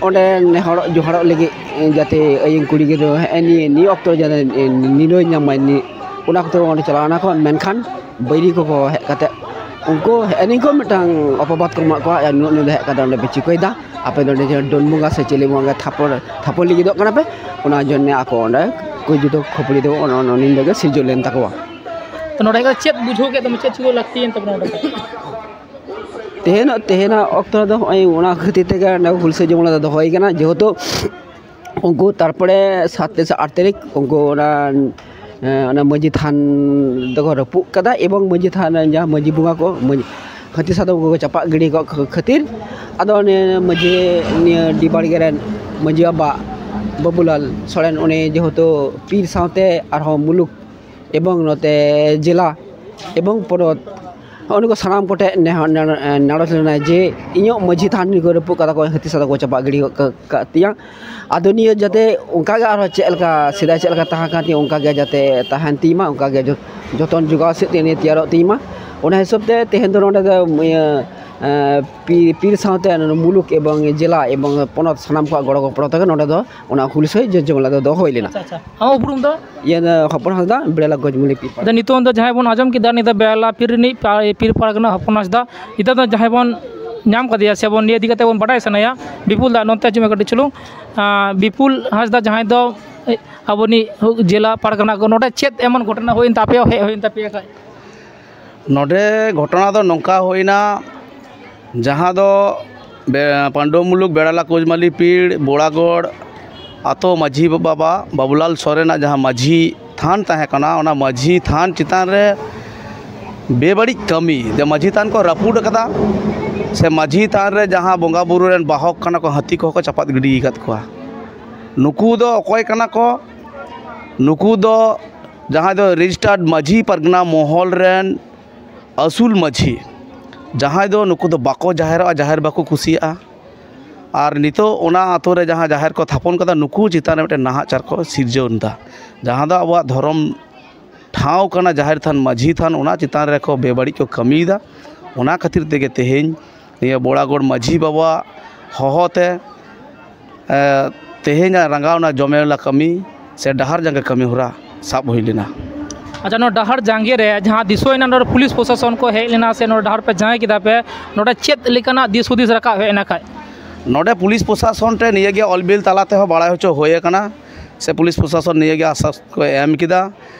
ᱚᱸᱰᱮ ᱱᱮᱦᱚᱨᱚᱜ ᱡᱚᱦᱟᱨᱚᱜ ᱞᱟᱹᱜᱤᱫ, ᱡᱟᱛᱮ ᱟᱭᱤᱱ ᱠᱩᱲᱤ ᱜᱤᱫᱽᱨᱟᱹ ᱦᱮᱸ ᱱᱤᱭᱟᱹ, ᱱᱤᱭᱟᱹ ᱚᱠᱛᱚ ᱨᱮ ᱡᱟᱛᱮ ᱱᱤᱨᱟᱹᱭ ᱧᱟᱢ ᱢᱟᱭ, ᱱᱤ-, ᱚᱱᱟ ᱠᱷᱟᱹᱛᱤᱨ ᱚᱸᱰᱮ ᱪᱟᱞᱟᱣ ᱮᱱᱟ ᱠᱚ᱾ ᱢᱮᱱᱠᱷᱟᱱ ᱵᱟᱹᱭᱨᱤ ᱠᱚᱠᱚ ᱦᱮᱡ ᱠᱟᱛᱮ ᱩᱱᱠᱩ ᱦᱮᱸ ᱱᱤᱭᱟᱹ ᱠᱚ ᱢᱤᱫᱴᱟᱝ ᱚᱯᱚᱵᱟᱫ ᱠᱚ ᱮᱢᱟᱜ ᱠᱚᱣᱟ, "ᱟᱨ ᱱᱩᱱᱟᱹᱜ ᱧᱤᱫᱟᱹ ᱦᱮᱡ ᱠᱟᱛᱮ ᱚᱸᱰᱮ ᱯᱮ ᱪᱤᱠᱟᱹᱭᱮᱫᱟ? ᱟᱯᱮ ᱫᱚ ᱚᱸᱰᱮ ᱡᱮ ᱰᱟᱹᱱ ᱵᱚᱸᱜᱟ ᱥᱮ ᱪᱤᱞᱤ ᱵᱚᱸᱜᱟ ᱜᱮ ᱛᱷᱟᱯᱚᱲ, ᱛᱷᱟᱯᱚᱲ ᱞᱟᱹᱜᱤᱫᱚᱜ ᱠᱟᱱᱟ ᱯᱮ?" ᱚᱱᱟ ᱡᱚᱱᱱᱮ ᱟᱠᱚ ᱚᱸᱰᱮ ᱠᱟᱹᱭᱡᱟᱹ ᱫᱚ ᱠᱷᱟᱹᱯᱟᱹᱨᱤ ᱫᱚ ᱚᱱᱟ, ᱚᱱᱟ ᱧᱤᱫᱟᱹ ᱜᱮ ᱥᱤᱨᱡᱟᱹᱣ ᱞᱮᱱ ᱛᱟᱠᱚᱣᱟ᱾ ᱛᱚ ᱱᱚᱰᱮ ᱫᱚ ᱪᱮᱫ ᱵᱩᱡᱷᱟᱹᱣ ᱠᱮᱫ ᱛᱟᱢᱟ, ᱪᱮᱫ ᱪᱤᱠᱟᱹ ᱞᱟᱹᱠᱛᱤᱭᱮᱱ ᱛᱟᱵᱚᱱᱟ ᱚᱸᱰᱮ ᱫᱚ? ᱛᱮᱦᱮᱧ, ᱛᱮᱦᱮᱧᱟᱜ ᱚᱠᱛᱚ ᱨᱮᱫᱚ ᱱᱚᱜᱼᱚᱭ ᱚᱱᱟ ᱠᱷᱟᱹᱛᱤᱨ ᱛᱮᱜᱮ ᱚᱸᱰᱮ ᱦᱩᱞᱥᱟᱹᱭ ᱡᱚᱢᱚᱞᱟ ᱫᱚ ᱫᱚᱦᱚ ᱦᱩᱭ ᱠᱟᱱᱟ, ᱡᱮᱦᱮᱛᱩ ᱩᱱᱠᱩ ᱛᱟᱨᱯᱚᱨᱮ ᱥᱟᱛ ᱛᱮ ᱥᱮ ᱟᱴ ᱛᱟᱹᱨᱤᱠᱷ ᱩᱱᱠᱩ ᱚᱱᱟ, ᱮᱸ, ᱚᱱᱟ ᱢᱟᱹᱡᱷᱤ ᱛᱷᱟᱱ ᱫᱚᱠᱚ ᱨᱟᱹᱯᱩᱫ ᱠᱟᱫᱟ ᱮᱵᱚᱝ ᱢᱟᱹᱡᱷᱤ ᱛᱷᱟᱱ ᱨᱮᱱ ᱡᱟᱦᱟᱸ ᱢᱟᱹᱡᱷᱤ ᱵᱚᱸᱜᱟ ᱠᱚ, ᱢᱟᱹᱡᱷᱤ, ᱦᱟᱹᱛᱤ ᱥᱟᱫᱚᱢ ᱠᱚᱠᱚ ᱪᱟᱯᱟᱜ ᱜᱤᱰᱤ ᱠᱚ ᱠᱷᱟᱹᱛᱤᱨ, ᱟᱫᱚ ᱚᱱᱮ ᱢᱟᱹᱡᱷᱤ, ᱱᱤᱭᱟᱹ ᱰᱤ ᱵᱟᱲᱜᱮ ᱨᱮᱱ ᱢᱟᱹᱡᱷᱤ ᱵᱟᱵᱟ ᱵᱟᱹᱵᱩᱞᱟᱞ ᱥᱚᱨᱮᱱ, ᱩᱱᱤ ᱡᱮᱦᱮᱛᱩ ᱯᱤᱨ ᱥᱟᱶᱛᱮ ᱟᱨᱦᱚᱸ ᱢᱩᱞᱩᱠ ᱮᱵᱚᱝ ᱱᱚᱛᱮ ᱡᱮᱞᱟ ᱮᱵᱚᱝ ᱯᱚᱱᱚᱛ, ᱦᱚᱸᱜᱼᱚ ᱱᱩᱠᱩ ᱥᱟᱱᱟᱢ ᱠᱚᱴᱷᱮᱱ ᱱᱮᱦᱚᱨ, ᱱᱮ-, ᱱᱮᱦᱚᱨ ᱞᱮᱱᱟ ᱡᱮ ᱤᱧᱟᱹᱜ ᱢᱟᱹᱡᱷᱤ ᱛᱷᱟᱱ ᱱᱩᱠᱩ ᱨᱟᱹᱯᱩᱫ ᱠᱟᱫᱟ ᱠᱚ, ᱦᱟᱹᱛᱤ ᱥᱟᱫᱚᱢ ᱠᱚ ᱪᱟᱯᱟᱜ ᱜᱤᱰᱤ ᱜᱚᱫ ᱠᱟ-, ᱠᱟᱜ ᱛᱤᱧᱟ᱾ ᱟᱫᱚ ᱱᱤᱭᱟᱹ ᱡᱟᱛᱮ ᱚᱱᱠᱟ ᱜᱮ ᱟᱨᱦᱚᱸ ᱪᱮᱫ ᱞᱮᱠᱟ ᱥᱮᱫᱟᱭ ᱪᱮᱫ ᱞᱮᱠᱟ ᱛᱟᱦᱮᱸ ᱠᱟᱱ ᱛᱤᱧᱟ, ᱚᱱᱠᱟ ᱜᱮ ᱡᱟᱛᱮ ᱛᱟᱦᱮᱱ ᱛᱤᱧ ᱢᱟ, ᱚᱱᱠᱟ ᱜᱮ ᱡᱚ-, ᱡᱚᱛᱚᱱ ᱡᱚᱜᱟᱣ ᱥᱮᱫ ᱛᱮ ᱱᱤᱭᱟᱹ ᱛᱮᱭᱟᱨᱚᱜ ᱛᱤᱧ ᱢᱟ᱾ ᱚᱱᱟ ᱦᱤᱥᱟᱹᱵ ᱛᱮ ᱛᱮᱦᱮᱧ ᱫᱚ ᱱᱚᱰᱮ ᱫᱚ, ᱤᱭᱟᱹ, ᱮᱸ, ᱯᱤ-, ᱯᱤᱨ ᱥᱟᱶᱛᱮ ᱱᱚᱰᱮ ᱢᱩᱞᱩᱠ ᱮᱵᱚᱝ ᱡᱮᱞᱟ ᱮᱵᱚᱝ ᱯᱚᱱᱚᱛ ᱥᱟᱱᱟᱢ ᱠᱚᱣᱟᱜ ᱜᱚᱲᱚ ᱜᱚᱯᱚᱲᱚ ᱛᱮᱜᱮ ᱱᱚᱰᱮ ᱫᱚ ᱚᱱᱟ ᱦᱩᱞᱥᱟᱹᱭ ᱡᱚ-, ᱡᱚᱢᱮᱞᱟ ᱫᱚ ᱫᱚᱦᱚ ᱦᱩᱭ ᱞᱮᱱᱟ᱾ ᱟᱪᱪᱷᱟ, ᱟᱪᱪᱷᱟ᱾ ᱟᱢᱟᱜ ᱩᱯᱨᱩᱢ ᱫᱚ? ᱤᱭᱟᱹ ᱫᱚ ᱦᱚᱯᱚᱱ ᱦᱟᱸᱥᱫᱟ, ᱵᱮᱲᱟᱞᱟ ᱜᱚᱡᱽᱢᱩᱞᱤ ᱯᱤᱨ ᱯᱟᱲᱟ᱾ ᱟᱫᱚ ᱱᱤᱛᱚᱝ ᱫᱚ ᱡᱟᱦᱟᱸᱭ ᱵᱚᱱ ᱟᱸᱡᱚᱢ ᱠᱮᱫᱟ, ᱱᱤᱛ ᱫᱚ ᱵᱮᱲᱟᱞᱟ ᱯᱤᱨ ᱨᱤᱱᱤᱡ ᱯᱟ-, ᱯᱤᱨ ᱯᱟᱨᱜᱟᱱᱟ ᱦᱚᱯᱚᱱ ᱦᱟᱸᱥᱫᱟ, ᱱᱤᱛᱚᱜ ᱫᱚ ᱡᱟᱦᱟᱸᱭ ᱵᱚᱱ ᱧᱟᱢ ᱠᱟᱫᱮᱭᱟ ᱥᱮ ᱵᱚᱱ ᱱᱤᱭᱟᱹ ᱤᱫᱤ ᱠᱟᱛᱮ ᱵᱚᱱ ᱵᱟᱰᱟᱭ ᱥᱟᱱᱟᱭᱟ, ᱵᱤᱯᱩᱞ ᱫᱟ, ᱱᱚᱛᱮ ᱦᱤᱡᱩᱜ ᱢᱮ ᱠᱟᱹᱴᱤᱡ ᱪᱩᱞᱩᱝ᱾ ᱟᱸ, ᱵᱤᱯᱩᱞ ᱦᱟᱸᱥᱫᱟ, ᱡᱟᱦᱟᱸᱭ ᱫᱚ ᱟᱵᱚᱱᱤᱡ ᱡᱮᱞᱟ ᱯᱟᱨᱜᱟᱱᱟ ᱠᱚ, ᱱᱚᱰᱮ ᱪᱮᱫ ᱮᱢᱚᱱ ᱜᱷᱚᱴᱚᱱᱟ ᱦᱩᱭᱮᱱ ᱛᱟᱯᱮᱭᱟ, ᱦᱮᱡ ᱦᱩᱭᱮᱱ ᱛᱟᱯᱮᱭᱟ ᱠᱷᱟᱡ? ᱱᱚᱰᱮ ᱜᱷᱚᱴᱚᱱᱟ ᱫᱚ ᱱᱚᱝᱠᱟ ᱦᱩᱭᱱᱟ, ᱡᱟᱦᱟᱸ ᱫᱚ ᱵᱮ-, ᱯᱟᱱᱰᱩ ᱢᱩᱞᱩᱠ ᱵᱮᱲᱟᱞᱟ ᱠᱳᱪᱢᱟᱞᱤ ᱯᱤᱲ ᱵᱳᱲᱟᱜᱚᱲ ᱟᱛᱳ ᱢᱟᱹᱡᱷᱤ ᱵᱟᱵᱟ ᱵᱟᱵᱩᱞᱟᱞ ᱥᱚᱨᱮᱱᱟᱜ ᱡᱟᱦᱟᱸ ᱢᱟᱹᱡᱷᱤ ᱛᱷᱟᱱ ᱛᱟᱦᱮᱸ ᱠᱟᱱᱟ, ᱚᱱᱟ ᱢᱟᱹᱡᱷᱤ ᱛᱷᱟᱱ ᱪᱮᱛᱟᱱ ᱨᱮ ᱵᱮᱵᱟᱹᱲᱤᱡ ᱠᱟᱹᱢᱤ, ᱡᱮ ᱢᱟᱹᱡᱷᱤ ᱛᱷᱟᱱ ᱠᱚ ᱨᱟᱹᱯᱩᱫ ᱟᱠᱟᱫᱟ, ᱥᱮ ᱢᱟᱹᱡᱷᱤ ᱛᱷᱟᱱ ᱨᱮ ᱡᱟᱦᱟᱸ ᱵᱚᱸᱜᱟ ᱵᱩᱨᱩ ᱨᱮᱱ ᱵᱟᱦᱚᱠ ᱠᱟᱱᱟ ᱠᱚ, ᱦᱟᱹᱛᱤ ᱠᱚᱦᱚᱸ ᱠᱚ ᱪᱟᱯᱟᱫ ᱜᱤᱰᱤ ᱟᱠᱟᱫ ᱠᱚᱣᱟ᱾ ᱱᱩᱠᱩ ᱫᱚ ᱚᱠᱚᱭ ᱠᱟᱱᱟ ᱠᱚ? ᱱᱩᱠᱩ ᱫᱚ ᱡᱟᱦᱟᱸᱭ ᱫᱚ ᱨᱮᱡᱤᱥᱴᱟᱨᱰ ᱢᱟᱹᱡᱷᱤ ᱯᱟᱨᱜᱟᱱᱟ ᱢᱚᱦᱚᱞ ᱨᱮᱱ ᱟᱹᱥᱩᱞ ᱢᱟᱹᱡᱷᱤ, ᱡᱟᱦᱟᱸᱭ ᱫᱚ ᱱᱩᱠᱩ ᱫᱚ ᱵᱟᱠᱚ ᱡᱟᱦᱮᱨᱚᱜᱼᱟ, ᱡᱟᱦᱮᱨ ᱵᱟᱠᱚ ᱠᱩᱥᱤᱭᱟᱜᱼᱟ᱾ ᱟᱨ ᱱᱤᱛᱚᱜ ᱚᱱᱟ ᱟᱛᱳ ᱨᱮ ᱡᱟᱦᱟᱸ ᱡᱟᱦᱮᱨ ᱠᱚ ᱛᱷᱟᱯᱚᱱ ᱠᱟᱫᱟ, ᱱᱩᱠᱩ ᱪᱮᱛᱟᱱ ᱨᱮ ᱢᱤᱫᱴᱮᱱ ᱱᱟᱦᱟᱪᱟᱨ ᱠᱚ ᱥᱤᱨᱡᱟᱹᱣ ᱮᱫᱟ, ᱡᱟᱦᱟᱸ ᱫᱚ ᱟᱵᱚᱣᱟᱜ ᱫᱷᱚᱨᱚᱢ ᱴᱷᱟᱶ ᱠᱟᱱᱟ, ᱡᱟᱦᱮᱨ ᱛᱷᱟᱱ, ᱢᱟᱹᱡᱷᱤ ᱛᱷᱟᱱ, ᱚᱱᱟ ᱪᱮᱛᱟᱱ ᱨᱮᱠᱚ ᱵᱮᱵᱟᱹᱲᱤᱡ ᱠᱚ ᱠᱟᱹᱢᱤᱭᱮᱫᱟ᱾ ᱚᱱᱟ ᱠᱷᱟᱹᱛᱤᱨ ᱛᱮᱜᱮ ᱛᱮᱦᱮᱧ ᱱᱤᱭᱟᱹ ᱵᱚᱲᱟᱜᱚᱲ ᱢᱟᱹᱡᱷᱤ ᱵᱟᱵᱟᱣᱟᱜ ᱦᱚᱦᱚ ᱛᱮ, ᱮ, ᱛᱮᱦᱮᱧᱟᱜ ᱨᱟᱸᱜᱟᱣᱱᱟ ᱡᱚᱢᱮᱞᱟ ᱠᱟᱹᱢᱤ ᱥᱮ ᱰᱟᱦᱟᱨ ᱡᱟᱸᱜᱟ ᱠᱟᱹᱢᱤ ᱦᱚᱨᱟ ᱥᱟᱵ ᱦᱩᱭ ᱞᱮᱱᱟ᱾ ᱟᱪᱪᱷᱟ, ᱱᱚᱣᱟ ᱰᱟᱦᱟᱨ ᱡᱟᱸᱜᱮ ᱨᱮ ᱡᱟᱦᱟᱸ ᱫᱤᱥᱟᱹᱭᱮᱱᱟ, ᱱᱚᱰᱮ ᱯᱩᱞᱤᱥ ᱯᱨᱚᱥᱟᱥᱚᱱ ᱠᱚ ᱦᱮᱡ ᱞᱮᱱᱟ ᱥᱮ ᱱᱚᱰᱮ ᱰᱟᱦᱟᱨ ᱯᱮ ᱡᱟᱸᱜᱮ ᱠᱮᱫᱟ ᱯᱮ, ᱱᱚᱰᱮ ᱪᱮᱫ ᱞᱮᱠᱟᱱᱟᱜ ᱫᱤᱥ ᱦᱩᱫᱤᱥ ᱨᱟᱠᱟᱵ ᱦᱮᱡ ᱮᱱᱟ ᱠᱷᱟᱡ? ᱱᱚᱰᱮ ᱯᱩᱞᱤᱥ ᱯᱨᱚᱥᱟᱥᱚᱱ ᱴᱷᱮᱱ ᱱᱤᱭᱟᱹᱜᱮ ᱚᱞ ᱵᱤᱞ ᱛᱟᱞᱟ ᱛᱮᱦᱚᱸ ᱵᱟᱲᱟᱭ ᱦᱚᱪᱚ ᱦᱩᱭ ᱟᱠᱟᱱᱟ, ᱥᱮ ᱯᱩᱞᱤᱥ ᱯᱨᱚᱥᱟᱥᱚᱱ ᱱᱤᱭᱟᱹᱜᱮ ᱟᱥᱥᱟᱥ ᱠᱚ ᱮᱢ ᱠᱮᱫᱟ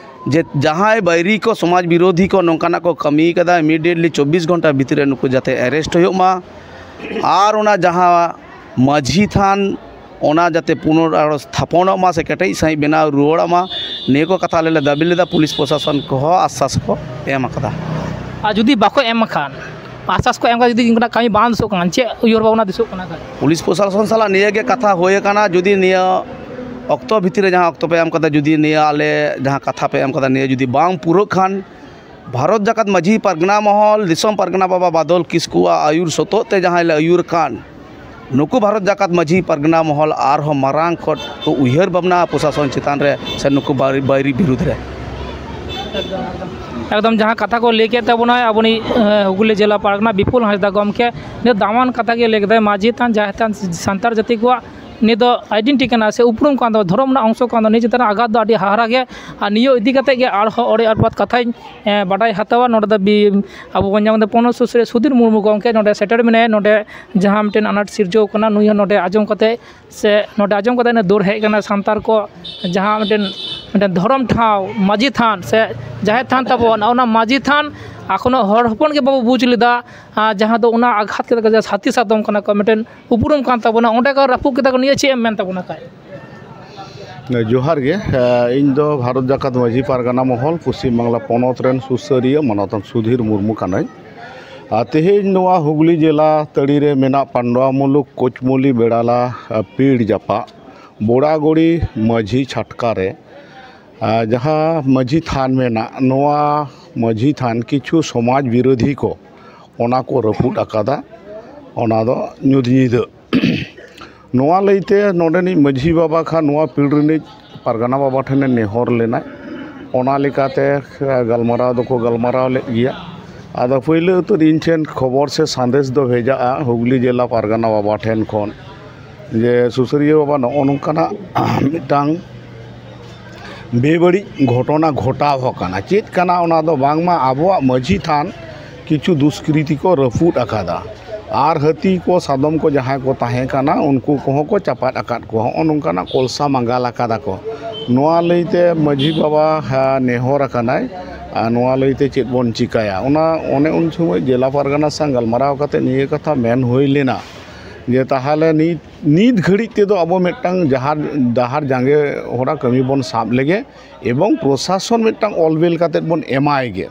ᱡᱮ ᱡᱟᱦᱟᱸᱭ ᱵᱟᱹᱭᱨᱤ ᱠᱚ, ᱥᱚᱢᱟᱡᱽ ᱵᱤᱨᱳᱫᱷᱤ ᱠᱚ ᱱᱚᱝᱠᱟᱱᱟᱜ ᱠᱚ ᱠᱟᱹᱢᱤ ᱠᱟᱫᱟ, ᱤᱢᱤᱰᱤᱭᱮᱴᱞᱤ ᱪᱚᱵᱵᱤᱥ ᱜᱷᱚᱱᱴᱟ ᱵᱷᱤᱛᱨᱤ ᱨᱮ ᱱᱩᱠᱩ ᱡᱟᱛᱮ ᱮᱨᱮᱥᱴ ᱦᱩᱭᱩᱜ ᱢᱟ᱾ ᱟᱨ ᱚᱱᱟ ᱡᱟᱦᱟᱸ ᱢᱟᱹᱡᱷᱤ ᱛᱷᱟᱱ, ᱚᱱᱟ ᱡᱟᱛᱮ ᱯᱩᱱᱚᱨ ᱟᱨᱚ ᱛᱷᱟᱯᱚᱱᱚᱜ ᱢᱟ ᱥᱮ ᱠᱮᱴᱮᱡ ᱥᱟᱺᱦᱤᱡ ᱵᱮᱱᱟᱣ ᱨᱩᱣᱟᱹᱲᱚᱜ ᱢᱟ, ᱱᱤᱭᱟᱹ ᱠᱚ ᱠᱟᱛᱷᱟ ᱟᱞᱮ ᱞᱮ ᱫᱟᱹᱵᱤ ᱞᱮᱫᱟ᱾ ᱯᱩᱞᱤᱥ ᱯᱨᱚᱥᱟᱥᱚᱱ ᱠᱚᱦᱚᱸ ᱟᱥᱥᱟᱥ ᱠᱚ ᱮᱢ ᱟᱠᱟᱫᱟ᱾ ᱟᱨ ᱡᱩᱫᱤ ᱵᱟᱠᱚ ᱮᱢ ᱠᱷᱟᱱ, ᱟᱥᱥᱟᱥ ᱠᱚ ᱮᱢ ᱠᱷᱟᱱ, ᱡᱩᱫᱤ ᱚᱱᱠᱟᱱᱟᱜ ᱠᱟᱹᱢᱤ ᱵᱟᱝ ᱫᱤᱥᱚᱜ ᱠᱟᱱ ᱠᱷᱟᱱ, ᱪᱮᱫ ᱩᱭᱦᱟᱹᱨ ᱵᱷᱟᱵᱽᱱᱟ ᱫᱤᱥᱚᱜ ᱠᱟᱱᱟ ᱠᱷᱟᱡ? ᱯᱩᱞᱤᱥ ᱯᱨᱚᱥᱟᱥᱚᱱ ᱥᱟᱞᱟᱜ ᱱᱤᱭᱟᱹ ᱜᱮ ᱠᱟᱛᱷᱟ ᱦᱩᱭ ᱟᱠᱟᱱᱟ, ᱡᱩᱫᱤ ᱱᱤᱭᱟᱹ ᱚᱠᱛᱚ ᱵᱷᱤᱛᱤᱨ ᱨᱮ ᱡᱟᱦᱟᱸ ᱚᱠᱛᱚ ᱯᱮ ᱮᱢ ᱠᱟᱫᱟ, ᱡᱩᱫᱤ ᱱᱤᱭᱟᱹ ᱟᱞᱮ ᱡᱟᱦᱟᱸ ᱠᱟᱛᱷᱟ ᱯᱮ ᱮᱢ ᱠᱟᱫᱟ, ᱱᱤᱭᱟᱹ ᱡᱩᱫᱤ ᱵᱟᱝ ᱯᱩᱨᱟᱹᱜ ᱠᱷᱟᱱ, ᱵᱷᱟᱨᱚᱛ ᱡᱟᱠᱟᱛ ᱢᱟᱹᱡᱷᱤ ᱯᱟᱨᱜᱟᱱᱟ ᱢᱚᱦᱚᱞ, ᱫᱤᱥᱚᱢ ᱯᱟᱨᱜᱟᱱᱟ ᱵᱟᱵᱟ ᱵᱟᱫᱚᱞ ᱠᱤᱥᱠᱩᱣᱟᱜ ᱟᱹᱭᱩᱨ ᱥᱚᱛᱚᱜ ᱛᱮ ᱡᱟᱦᱟᱸᱭ ᱞᱮ ᱟᱹᱭᱩᱨ ᱠᱟᱱ, ᱱᱩᱠᱩ ᱵᱷᱟᱨᱚᱛ ᱡᱟᱠᱟᱛ ᱢᱟᱹᱡᱷᱤ ᱯᱟᱨᱜᱟᱱᱟ ᱢᱚᱦᱚᱞ ᱟᱨᱦᱚᱸ ᱢᱟᱨᱟᱝ ᱠᱷᱚᱱ ᱠᱚ ᱩᱭᱦᱟᱹᱨ ᱵᱷᱟᱵᱽᱱᱟ ᱯᱨᱚᱥᱟᱥᱚᱱ ᱪᱮᱛᱟᱱ ᱨᱮ ᱥᱮ ᱱᱩᱠᱩ ᱵᱟᱹᱭᱨᱤ, ᱵᱟᱹᱭᱨᱤ ᱵᱤᱨᱩᱫᱽ ᱨᱮ᱾ ᱮᱠᱫᱚᱢ ᱡᱟᱦᱟᱸ ᱠᱟᱛᱷᱟ ᱠᱚ ᱞᱟᱹᱭ ᱠᱮᱫ ᱛᱟᱵᱚᱱᱟᱭ ᱟᱵᱚᱱᱤᱡ, ᱮ, ᱦᱩᱜᱽᱞᱤ ᱡᱮᱞᱟ ᱯᱟᱨᱜᱟᱱᱟ ᱵᱤᱯᱩᱞ ᱦᱟᱸᱥᱫᱟ ᱜᱚᱢᱠᱮ, ᱱᱤᱭᱟᱹ ᱫᱟᱢᱟᱱ ᱠᱟᱛᱷᱟ ᱜᱮ ᱞᱟᱹᱭ ᱠᱮᱫᱟᱭ, ᱢᱟᱹᱡᱷᱤ ᱛᱷᱟᱱ, ᱡᱟᱦᱮᱨ ᱛᱷᱟᱱ, ᱥᱟᱱᱛᱟᱲ ᱡᱟᱹᱛᱤ ᱠᱚᱣᱟᱜ ᱱᱤᱭᱟᱹ ᱫᱚ ᱟᱭᱰᱮᱱᱴᱤᱴᱤ ᱠᱟᱱᱟ ᱥᱮ ᱩᱯᱨᱩᱢ ᱠᱟᱱ ᱛᱟᱵᱚᱱᱟ, ᱫᱷᱚᱨᱚᱢ ᱨᱮᱱᱟᱜ ᱚᱝᱥᱚ ᱠᱟᱱ ᱫᱚ, ᱱᱤᱭᱟᱹ ᱪᱮᱛᱟᱱ ᱨᱮ ᱟᱜᱷᱟᱛ ᱫᱚ ᱟᱹᱰᱤ ᱦᱟᱦᱟᱲᱟ ᱜᱮ᱾ ᱟᱨ ᱱᱤᱭᱟᱹ ᱤᱫᱤ ᱠᱟᱛᱮ ᱜᱮ ᱟᱨᱦᱚᱸ ᱚᱲᱮ ᱟᱨᱵᱟᱫ ᱠᱟᱛᱷᱟᱧ ᱮ, ᱵᱟᱰᱟᱭ ᱦᱟᱛᱟᱣᱟ᱾ ᱱᱚᱰᱮ ᱫᱚ ᱵᱤ-, ᱟᱵᱚ ᱵᱚᱱ ᱧᱟᱢ ᱮᱫᱟ ᱯᱚᱱᱚᱛ ᱥᱩᱥᱟᱹᱨᱤᱭᱟᱹ ᱥᱩᱫᱷᱤᱨ ᱢᱩᱨᱢᱩ ᱜᱚᱢᱠᱮ ᱱᱚᱰᱮ ᱥᱮᱴᱮᱨ ᱢᱮᱱᱟᱭᱟ᱾ ᱱᱚᱰᱮ ᱡᱟᱦᱟᱸ ᱢᱤᱫᱴᱮᱱ ᱟᱱᱟᱴ ᱥᱤᱨᱡᱟᱹᱣ ᱠᱟᱱᱟ, ᱱᱩᱭ ᱦᱚᱸ ᱱᱚᱰᱮ ᱟᱸᱡᱚᱢ ᱠᱟᱛᱮ ᱥᱮ ᱱᱚᱰᱮ ᱟᱸᱡᱚᱢ ᱠᱟᱛᱮ ᱱᱩᱭ ᱫᱟᱹᱲ ᱦᱮᱡ ᱠᱟᱱᱟ᱾ ᱥᱟᱱᱛᱟᱲ ᱠᱚ ᱡᱟᱦᱟᱸ ᱢᱤᱫᱴᱮᱱ, ᱢᱤᱫᱴᱮᱱ ᱫᱷᱚᱨᱚᱢ ᱴᱷᱟᱶ, ᱢᱟᱹᱡᱷᱤ ᱛᱷᱟᱱ ᱥᱮ ᱡᱟᱦᱮᱨ ᱛᱷᱟᱱ ᱛᱟᱵᱚᱱ, ᱚᱱᱟ ᱢᱟᱹᱡᱷᱤ ᱛᱷᱟᱱ ᱮᱠᱷᱚᱱᱳ ᱦᱚᱲ ᱦᱚᱯᱚᱱ ᱜᱮ ᱵᱟᱵᱚ ᱵᱩᱡᱽ ᱞᱮᱫᱟ, ᱟᱨ ᱡᱟᱦᱟᱸ ᱫᱚ ᱚᱱᱟ ᱟᱜᱷᱟᱛ ᱠᱟᱛᱮ ᱥᱟᱛᱤ ᱥᱟᱫᱚᱢ ᱠᱟᱱᱟ ᱠᱚ, ᱢᱤᱫᱴᱮᱱ ᱩᱯᱨᱩᱢ ᱠᱟᱱ ᱛᱟᱵᱚᱱᱟ, ᱚᱸᱰᱮ ᱠᱚ ᱨᱟᱹᱯᱩᱫ ᱠᱮᱫᱟ ᱠᱚ᱾ ᱱᱤᱭᱟᱹ ᱪᱮᱫ ᱮᱢ ᱢᱮᱱ ᱛᱟᱵᱚᱱᱟ ᱠᱷᱟᱡ? ᱡᱚᱦᱟᱨ ᱜᱮ᱾ ᱮ, ᱤᱧ ᱫᱚ ᱵᱷᱟᱨᱚᱛ ᱡᱟᱠᱟᱛ ᱢᱟᱹᱡᱷᱤ ᱯᱟᱨᱜᱟᱱᱟ ᱢᱚᱦᱚᱞ, ᱯᱚᱥᱪᱤᱢ ᱵᱟᱝᱞᱟ ᱯᱚᱱᱚᱛ ᱨᱮᱱ ᱥᱩᱥᱟᱹᱨᱤᱭᱟᱹ ᱢᱟᱱᱚᱛᱟᱱ ᱥᱩᱫᱷᱤᱨ ᱢᱩᱨᱢᱩ ᱠᱟᱹᱱᱟᱹᱧ᱾ ᱟᱨ ᱛᱮᱦᱮᱧ ᱱᱚᱣᱟ ᱦᱩᱜᱽᱞᱤ ᱡᱮᱞᱟ ᱛᱟᱹᱲᱤ ᱨᱮ ᱢᱮᱱᱟᱜ ᱯᱟᱱᱰᱣᱟᱢᱩᱞᱩᱠ, ᱠᱳᱪᱢᱩᱞᱤ, ᱵᱮᱲᱟᱞᱟ, ᱮ, ᱯᱤᱲ ᱡᱟᱯᱟᱜ, ᱵᱳᱲᱟᱜᱚᱲᱤ ᱢᱟᱹᱡᱷᱤ ᱪᱷᱟᱴᱠᱟ ᱨᱮ, ᱮ, ᱡᱟᱦᱟᱸ ᱢᱟᱹᱡᱷᱤ ᱛᱷᱟᱱ ᱢᱮᱱᱟᱜ, ᱱᱚᱣᱟ ᱢᱟᱹᱡᱷᱤ ᱛᱷᱟᱱ ᱠᱤᱪᱷᱩ ᱥᱚᱢᱟᱡᱽ ᱵᱤᱨᱳᱫᱷᱤ ᱠᱚ ᱚᱱᱟ ᱠᱚ ᱨᱟᱹᱯᱩᱫ ᱟᱠᱟᱫᱟ᱾ ᱚᱱᱟ ᱫᱚ ᱧᱩᱛ ᱧᱤᱫᱟᱹ ᱱᱚᱣᱟ ᱞᱟᱹᱭᱛᱮ ᱱᱚᱰᱮᱱᱤᱡ ᱢᱟᱹᱡᱷᱤ ᱵᱟᱵᱟ ᱠᱷᱟᱱ ᱱᱚᱣᱟ ᱯᱤᱲ ᱨᱤᱱᱤᱡ ᱯᱟᱨᱜᱟᱱᱟ ᱵᱟᱵᱟ ᱴᱷᱮᱱᱮ ᱱᱮᱦᱚᱨ ᱞᱮᱱᱟᱭ᱾ ᱚᱱᱟ ᱞᱮᱠᱟᱛᱮ ᱜᱟᱞᱢᱟᱨᱟᱣ ᱫᱚᱠᱚ ᱜᱟᱞᱢᱟᱨᱟᱣ ᱞᱮᱫ ᱜᱮᱭᱟ᱾ ᱟᱫᱚ ᱯᱳᱭᱞᱳ ᱩᱛᱟᱹᱨ ᱤᱧ ᱴᱷᱮᱱ ᱠᱷᱚᱵᱚᱨ ᱥᱮ ᱥᱟᱸᱫᱮᱥ ᱫᱚ ᱵᱷᱮᱡᱟᱜᱼᱟ ᱦᱩᱜᱽᱞᱤ ᱡᱮᱞᱟ ᱯᱟᱨᱜᱟᱱᱟ ᱵᱟᱵᱟ ᱴᱷᱮᱱ ᱠᱷᱚᱱ, ᱡᱮ ᱥᱩᱥᱟᱹᱨᱤᱭᱟᱹ ᱵᱟᱵᱟ, ᱱᱚᱜᱼᱚ ᱱᱚᱝᱠᱟᱱᱟᱜ ᱢᱤᱫᱴᱟᱝ ᱵᱮᱵᱟᱹᱲᱤᱡ ᱜᱷᱚᱴᱚᱱᱟ ᱜᱷᱚᱴᱟᱣ ᱟᱠᱟᱱᱟ᱾ ᱪᱮᱫ ᱠᱟᱱᱟ ᱚᱱᱟ ᱫᱚ? ᱵᱟᱝᱢᱟ ᱟᱵᱚᱣᱟᱜ ᱢᱟᱹᱡᱷᱤ ᱛᱷᱟᱱ ᱠᱤᱪᱷᱩ ᱫᱩᱥᱠᱨᱤᱛᱤ ᱠᱚ ᱨᱟᱹᱯᱩᱫ ᱟᱠᱟᱫᱟ, ᱟᱨ ᱦᱟᱹᱛᱤ ᱠᱚ, ᱥᱟᱫᱚᱢ ᱠᱚ ᱡᱟᱦᱟᱸᱭ ᱠᱚ ᱛᱟᱦᱮᱸ ᱠᱟᱱᱟ, ᱩᱱᱠᱩ ᱠᱚᱦᱚᱸ ᱠᱚ ᱪᱟᱯᱟᱫ ᱟᱠᱟᱫ ᱠᱚᱣᱟ᱾ ᱦᱚᱸᱜᱼᱚ ᱱᱚᱝᱠᱟᱱᱟᱜ ᱠᱚᱞᱥᱟ ᱢᱟᱸᱜᱟᱞ ᱟᱠᱟᱫᱟ ᱠᱚ᱾ ᱱᱚᱣᱟ ᱞᱟᱹᱭᱛᱮ ᱢᱟᱹᱡᱷᱤ ᱵᱟᱵᱟ, ᱦᱟ, ᱱᱮᱦᱚᱨ ᱟᱠᱟᱱᱟᱭ, ᱟᱨ ᱱᱚᱣᱟ ᱞᱟᱹᱭᱛᱮ ᱪᱮᱫ ᱵᱚᱱ ᱪᱤᱠᱟᱹᱭᱟ? ᱚᱱᱟ, ᱚᱱᱮ ᱩᱱ ᱥᱚᱢᱚᱭ ᱡᱮᱞᱟ ᱯᱟᱨᱜᱟᱱᱟ ᱥᱟᱶ ᱜᱟᱞᱢᱟᱨᱟᱣ ᱠᱟᱛᱮ ᱱᱤᱭᱟᱹ ᱠᱟᱛᱷᱟ ᱢᱮᱱ ᱦᱩᱭ ᱞᱮᱱᱟ ᱡᱮ ᱛᱟᱦᱚᱞᱮ ᱱᱤᱛ, ᱱᱤᱛ ᱜᱷᱟᱹᱲᱤᱡ ᱛᱮᱫᱚ ᱟᱵᱚ ᱢᱤᱫᱴᱟᱝ ᱡᱟᱦᱟᱨ, ᱰᱟᱦᱟᱨ ᱡᱟᱸᱜᱮ ᱦᱚᱨᱟ ᱠᱟᱹᱢᱤ ᱵᱚᱱ ᱥᱟᱵ ᱞᱮᱜᱮ᱾ ᱮᱵᱚᱝ ᱯᱨᱚᱥᱟᱥᱚᱱ ᱢᱤᱫᱴᱟᱝ ᱚᱞᱵᱮᱞ ᱠᱟᱛᱮᱫ ᱵᱚᱱ ᱮᱢᱟᱭ ᱜᱮ᱾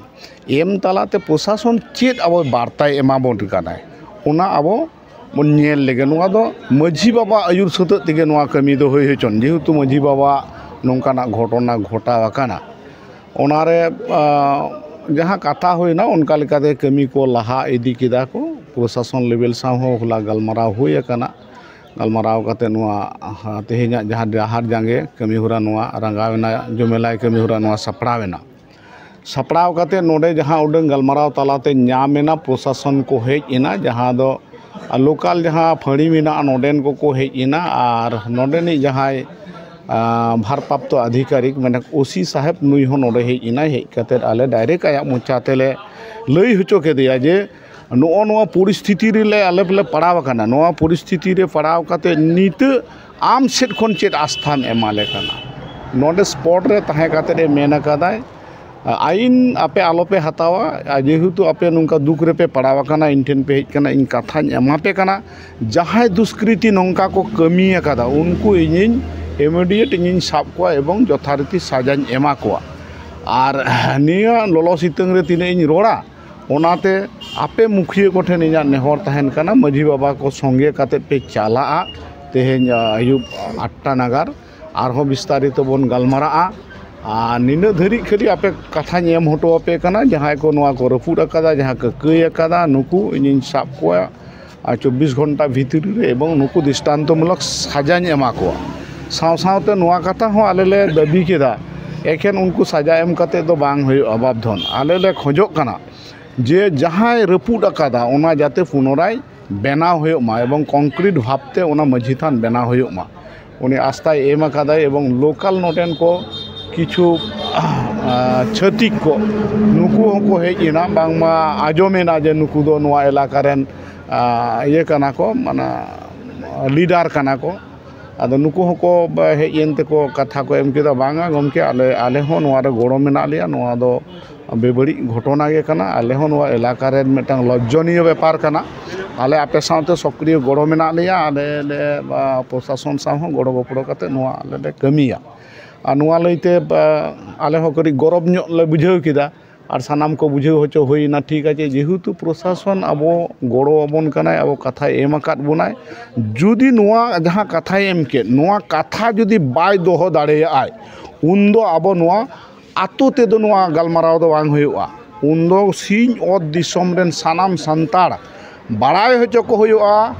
ᱮᱢ ᱛᱟᱞᱟᱛᱮ ᱯᱨᱚᱥᱟᱥᱚᱱ ᱪᱮᱫ ᱟᱵᱚ ᱵᱟᱨᱛᱟᱭ ᱮᱢᱟᱵᱚᱱ ᱠᱟᱱᱟᱭ, ᱚᱱᱟ ᱟᱵᱚ ᱵᱚᱱ ᱧᱮᱞ ᱞᱮᱜᱮ᱾ ᱱᱚᱣᱟ ᱫᱚ ᱢᱟᱹᱡᱷᱤ ᱵᱟᱵᱟ ᱟᱹᱭᱩᱨ ᱥᱟᱹᱛᱟᱹᱜ ᱛᱮᱜᱮ ᱱᱚᱣᱟ ᱠᱟᱹᱢᱤ ᱫᱚ ᱦᱩᱭ ᱦᱚᱪᱚᱱ, ᱡᱮᱦᱮᱛᱩ ᱢᱟᱹᱡᱷᱤ ᱵᱟᱵᱟ ᱱᱚᱝᱠᱟᱱᱟᱜ ᱜᱷᱚᱴᱚᱱᱟ ᱜᱷᱚᱴᱟᱣ ᱟᱠᱟᱱᱟ᱾ ᱚᱱᱟᱨᱮ, ᱟ, ᱡᱟᱦᱟᱸ ᱠᱟᱛᱷᱟ ᱦᱩᱭᱱᱟ, ᱚᱱᱠᱟ ᱞᱮᱠᱟᱛᱮ ᱠᱟᱹᱢᱤ ᱠᱚ ᱞᱟᱦᱟ ᱤᱫᱤ ᱠᱮᱫᱟ ᱠᱚ᱾ ᱯᱨᱚᱥᱟᱥᱚᱱ ᱞᱮᱵᱮᱞ ᱥᱟᱶ ᱦᱚᱸ ᱦᱚᱞᱟ ᱜᱟᱞᱢᱟᱨᱟᱣ ᱦᱩᱭ ᱟᱠᱟᱱᱟ᱾ ᱜᱟᱞᱢᱟᱨᱟᱣ ᱠᱟᱛᱮ ᱱᱚᱣᱟ, ᱟ, ᱛᱮᱦᱮᱧᱟᱜ ᱡᱟᱦᱟᱸ ᱰᱟᱦᱟᱨ ᱡᱟᱸᱜᱮ ᱠᱟᱹᱢᱤ ᱦᱚᱨᱟ, ᱱᱚᱣᱟ ᱨᱟᱸᱜᱟᱣ ᱮᱱᱟ ᱡᱚᱢᱮᱞᱟᱭ ᱠᱟᱹᱢᱤ ᱦᱚᱨᱟ, ᱱᱚᱣᱟ ᱥᱟᱯᱲᱟᱣ ᱮᱱᱟ᱾ ᱥᱟᱯᱲᱟᱣ ᱠᱟᱛᱮ ᱱᱚᱰᱮ ᱡᱟᱦᱟᱸ ᱩᱰᱟᱹᱝ ᱜᱟᱞᱢᱟᱨᱟᱣ ᱛᱟᱞᱟᱛᱮ ᱧᱟᱢ ᱮᱱᱟ, ᱯᱨᱚᱥᱟᱥᱚᱱ ᱠᱚ ᱦᱮᱡ ᱮᱱᱟ, ᱡᱟᱦᱟᱸ ᱫᱚ ᱟᱨ ᱞᱳᱠᱟᱞ ᱡᱟᱦᱟᱸ ᱯᱷᱟᱹᱲᱤ ᱢᱮᱱᱟᱜᱼᱟ, ᱱᱚᱰᱮᱱ ᱠᱚᱠᱚ ᱦᱮᱡ ᱮᱱᱟ᱾ ᱟᱨ ᱱᱚᱰᱮᱱᱤᱡ ᱡᱟᱦᱟᱸᱭ ᱟᱨ ᱵᱷᱟᱨᱯᱨᱟᱯᱛᱚ ᱟᱫᱷᱤᱠᱟᱨᱤᱠ, ᱢᱟᱱᱮ ᱳᱥᱤ ᱥᱟᱦᱮᱵᱽ, ᱱᱩᱭ ᱦᱚᱸ ᱱᱚᱰᱮ ᱦᱮᱡ ᱮᱱᱟᱭ᱾ ᱦᱮᱡ ᱠᱟᱛᱮᱫ ᱟᱞᱮ ᱰᱟᱭᱨᱮᱠᱴ ᱟᱭᱟᱜ ᱢᱚᱪᱟ ᱛᱮᱞᱮ ᱞᱟᱹᱭ ᱦᱚᱪᱚ ᱠᱮᱫᱮᱭᱟ ᱡᱮ ᱱᱚᱜᱼᱚ ᱱᱚᱣᱟ ᱯᱚᱨᱤᱥᱛᱷᱤᱛᱤ ᱨᱮᱞᱮ ᱟᱞᱮ ᱞᱮ ᱯᱟᱲᱟᱣ ᱟᱠᱟᱱᱟ᱾ ᱱᱚᱣᱟ ᱯᱚᱨᱤᱥᱛᱷᱤᱛᱤ ᱨᱮ ᱯᱟᱲᱟᱣ ᱠᱟᱛᱮᱫ ᱱᱤᱛᱚᱜ ᱟᱢ ᱥᱮᱫ ᱠᱷᱚᱱ ᱪᱮᱫ ᱟᱥᱛᱷᱟᱢ ᱮᱢᱟᱞᱮ ᱠᱟᱱᱟ? ᱱᱚᱰᱮ ᱥᱯᱚᱴ ᱨᱮ ᱛᱟᱦᱮᱸ ᱠᱟᱛᱮᱫ ᱮ ᱢᱮᱱ ᱟᱠᱟᱫᱟᱭ, ᱟᱹᱭᱤᱱ ᱟᱯᱮ ᱟᱞᱚᱯᱮ ᱦᱟᱛᱟᱣᱟ, ᱟᱨ ᱡᱮᱦᱮᱛᱩ ᱟᱯᱮ ᱱᱚᱝᱠᱟ ᱫᱩᱠ ᱨᱮᱯᱮ ᱯᱟᱲᱟᱣ ᱟᱠᱟᱱᱟ, ᱤᱧ ᱴᱷᱮᱱ ᱯᱮ ᱦᱮᱡ ᱟᱠᱟᱱᱟ, ᱤᱧ ᱠᱟᱛᱷᱟᱧ ᱮᱢᱟ ᱯᱮ ᱠᱟᱱᱟ, ᱡᱟᱦᱟᱸᱭ ᱫᱩᱥᱠᱨᱤᱛᱤ ᱱᱚᱝᱠᱟ ᱠᱚ ᱠᱟᱹᱢᱤ ᱟᱠᱟᱫᱟ, ᱩᱱᱠᱩ ᱤᱧᱤᱧ ᱤᱢᱤᱰᱤᱭᱮᱴ ᱤᱧᱤᱧ ᱥᱟᱵ ᱠᱚᱣᱟ ᱮᱵᱚᱝ ᱡᱚᱛᱷᱟᱨᱤᱛᱤ ᱥᱟᱡᱟᱧ ᱮᱢᱟ ᱠᱚᱣᱟ᱾ ᱟᱨ ᱱᱤᱭᱟᱹ ᱞᱚᱞᱚ ᱥᱤᱛᱩᱝ ᱨᱮ ᱛᱤᱱᱟᱹᱜ ᱤᱧ ᱨᱚᱲᱟ, ᱚᱱᱟᱛᱮ ᱟᱯᱮ ᱢᱩᱠᱷᱤᱭᱟᱹ ᱠᱚᱴᱷᱮᱱ ᱤᱧᱟᱹᱜ ᱱᱮᱦᱚᱨ ᱛᱟᱦᱮᱱ ᱠᱟᱱᱟ, ᱢᱟᱹᱡᱷᱤ ᱵᱟᱵᱟ ᱠᱚ ᱥᱚᱸᱜᱮ ᱠᱟᱛᱮᱫ ᱯᱮ ᱪᱟᱞᱟᱜᱼᱟ ᱛᱮᱦᱮᱧ, ᱟ, ᱟᱹᱭᱩᱵ ᱟᱴᱴᱟ ᱱᱟᱜᱟᱨ᱾ ᱟᱨᱦᱚᱸ ᱵᱤᱥᱛᱟᱨᱤᱛᱚ ᱵᱚᱱ ᱜᱟᱞᱢᱟᱨᱟᱜᱼᱟ᱾ ᱟᱨ ᱱᱤᱱᱟᱹᱜ ᱫᱷᱟᱹᱨᱤᱡ ᱠᱷᱟᱹᱞᱤ ᱟᱯᱮ ᱠᱟᱛᱷᱟᱧ ᱮᱢ ᱦᱚᱴᱚ ᱟᱯᱮ ᱠᱟᱱᱟ, ᱡᱟᱦᱟᱸᱭ ᱠᱚ ᱱᱚᱣᱟ ᱠᱚ ᱨᱟᱹᱯᱩᱫ ᱟᱠᱟᱫᱟ, ᱡᱟᱦᱟᱸ ᱠᱚ ᱠᱟᱹᱭ ᱟᱠᱟᱫᱟ, ᱱᱩᱠᱩ ᱤᱧᱤᱧ ᱥᱟᱵ ᱠᱚᱣᱟ᱾ ᱟᱨ ᱪᱚᱵᱵᱤᱥ ᱜᱷᱚᱱᱴᱟ ᱵᱷᱤᱛᱨᱤ ᱨᱮ ᱮᱵᱚᱝ ᱱᱩᱠᱩ ᱫᱨᱤᱥᱴᱟᱱᱛᱚᱢᱩᱞᱚᱠ ᱥᱟᱡᱟᱧ ᱮᱢᱟ ᱠᱚᱣᱟ᱾ ᱥᱟᱶ ᱥᱟᱶᱛᱮ ᱱᱚᱣᱟ ᱠᱟᱛᱷᱟ ᱦᱚᱸ ᱟᱞᱮ ᱞᱮ ᱫᱟᱹᱵᱤ ᱠᱮᱫᱟ, ᱮᱠᱷᱮᱱ ᱩᱱᱠᱩ ᱥᱟᱡᱟ ᱮᱢ ᱠᱟᱛᱮ ᱫᱚ ᱵᱟᱝ ᱦᱩᱭᱩᱜᱼᱟ ᱵᱟᱯᱫᱷᱚᱱ᱾ ᱟᱞᱮ ᱞᱮ ᱠᱷᱚᱡᱚᱜ ᱠᱟᱱᱟ ᱡᱮ ᱡᱟᱦᱟᱸᱭ ᱨᱟᱹᱯᱩᱫ ᱟᱠᱟᱫᱟ, ᱚᱱᱟ ᱡᱟᱛᱮ ᱯᱩᱱᱚᱨᱟᱭ ᱵᱮᱱᱟᱣ ᱦᱩᱭᱩᱜ ᱢᱟ ᱮᱵᱚᱝ ᱠᱚᱝᱠᱨᱤᱴ ᱵᱷᱟᱵᱽ ᱛᱮ ᱚᱱᱟ ᱢᱟᱹᱡᱷᱤ ᱛᱷᱟᱱ ᱵᱮᱱᱟᱣ ᱦᱩᱭᱩᱜ ᱢᱟ᱾ ᱩᱱᱤ ᱟᱥᱛᱷᱟᱭ ᱮᱢ ᱟᱠᱟᱫᱟᱭ ᱮᱵᱚᱝ ᱞᱳᱠᱟᱞ ᱱᱚᱰᱮᱱ ᱠᱚ ᱠᱤᱪᱷᱩ, ᱟᱸ, ᱪᱷᱟᱹᱛᱤᱠ ᱠᱚ, ᱱᱩᱠᱩ ᱦᱚᱸᱠᱚ ᱦᱮᱡ ᱮᱱᱟ᱾ ᱵᱟᱝᱢᱟ ᱟᱸᱡᱚᱢᱮᱱᱟ ᱡᱮ ᱱᱩᱠᱩ ᱫᱚ ᱱᱚᱣᱟ ᱮᱞᱟᱠᱟ ᱨᱮᱱ, ᱟᱸ, ᱤᱭᱟᱹ ᱠᱟᱱᱟ ᱠᱚ, ᱢᱟᱱᱮ ᱞᱤᱰᱟᱨ ᱠᱟᱱᱟ ᱠᱚ᱾ ᱟᱫᱚ ᱱᱩᱠᱩ ᱦᱚᱸᱠᱚ ᱦᱮᱡ ᱮᱱ ᱛᱮᱠᱚ ᱠᱟᱛᱷᱟ ᱠᱚ ᱮᱢ ᱠᱮᱫᱟ, ᱵᱟᱝᱟ ᱜᱚᱢᱠᱮ, ᱟᱞᱮ, ᱟᱞᱮ ᱦᱚᱸ ᱱᱚᱣᱟ ᱨᱮ ᱜᱚᱲᱚ ᱢᱮᱱᱟᱜ ᱞᱮᱭᱟ, ᱱᱚᱣᱟ ᱫᱚ ᱵᱮᱵᱟᱹᱲᱤᱡ ᱜᱷᱚᱴᱚᱱᱟ ᱜᱮ ᱠᱟᱱᱟ᱾ ᱟᱞᱮ ᱦᱚᱸ ᱱᱚᱣᱟ ᱮᱞᱟᱠᱟ ᱨᱮᱱ ᱢᱤᱫᱴᱟᱝ ᱞᱚᱡᱡᱚᱱᱤᱭᱚ ᱵᱮᱯᱟᱨ ᱠᱟᱱᱟ᱾ ᱟᱞᱮ ᱟᱯᱮ ᱥᱟᱶᱛᱮ ᱥᱚᱠᱨᱤᱭᱚ ᱜᱚᱲᱚ ᱢᱮᱱᱟᱜ ᱞᱮᱭᱟ᱾ ᱟᱞᱮ ᱞᱮ, ᱟ, ᱯᱨᱚᱥᱟᱥᱚᱱ ᱥᱟᱶ ᱦᱚᱸ ᱜᱚᱲᱚ ᱜᱚᱯᱚᱲᱚ ᱠᱟᱛᱮ ᱱᱚᱣᱟ ᱟᱞᱮ ᱞᱮ ᱠᱟᱹᱢᱤᱭᱟ᱾ ᱟᱨ ᱱᱚᱣᱟ ᱞᱟᱹᱭᱛᱮ, ᱟ, ᱟᱞᱮ ᱦᱚᱸ ᱠᱟᱹᱴᱤᱡ ᱜᱚᱨᱚᱵᱽ ᱧᱚᱜ ᱞᱮ ᱵᱩᱡᱷᱟᱹᱣ ᱠᱮᱫᱟ᱾ ᱟᱨ ᱥᱟᱱᱟᱢ ᱠᱚ ᱵᱩᱡᱷᱟᱹᱣ ᱦᱚᱪᱚ ᱦᱩᱭᱱᱟ, ᱴᱷᱤᱠ ᱟᱪᱷᱮ, ᱡᱮᱦᱮᱛᱩ ᱯᱨᱚᱥᱟᱥᱚᱱ ᱟᱵᱚ ᱜᱚᱲᱚ ᱟᱵᱚᱱ ᱠᱟᱱᱟᱭ, ᱟᱵᱚ ᱠᱟᱛᱷᱟᱭ ᱮᱢ ᱟᱠᱟᱫ ᱵᱚᱱᱟᱭ, ᱡᱩᱫᱤ ᱱᱚᱣᱟ ᱡᱟᱦᱟᱸ ᱠᱟᱛᱷᱟᱭ ᱮᱢ ᱠᱮᱫ, ᱱᱚᱣᱟ ᱠᱟᱛᱷᱟ ᱡᱩᱫᱤ ᱵᱟᱭ ᱫᱚᱦᱚ ᱫᱟᱲᱮᱭᱟᱜᱼᱟᱭ, ᱩᱱᱫᱚ ᱟᱵᱚ ᱱᱚᱣᱟ ᱟᱛᱳ ᱛᱮᱫᱚ ᱱᱚᱣᱟ ᱜᱟᱞᱢᱟᱨᱟᱣ ᱫᱚ ᱵᱟᱝ ᱦᱩᱭᱩᱜᱼᱟ᱾ ᱩᱱᱫᱚ ᱥᱤᱧ ᱚᱛ ᱫᱤᱥᱚᱢ ᱨᱮᱱ ᱥᱟᱱᱟᱢ ᱥᱟᱱᱛᱟᱲ ᱵᱟᱲᱟᱭ ᱦᱚᱪᱚ ᱠᱚ ᱦᱩᱭᱩᱜᱼᱟ,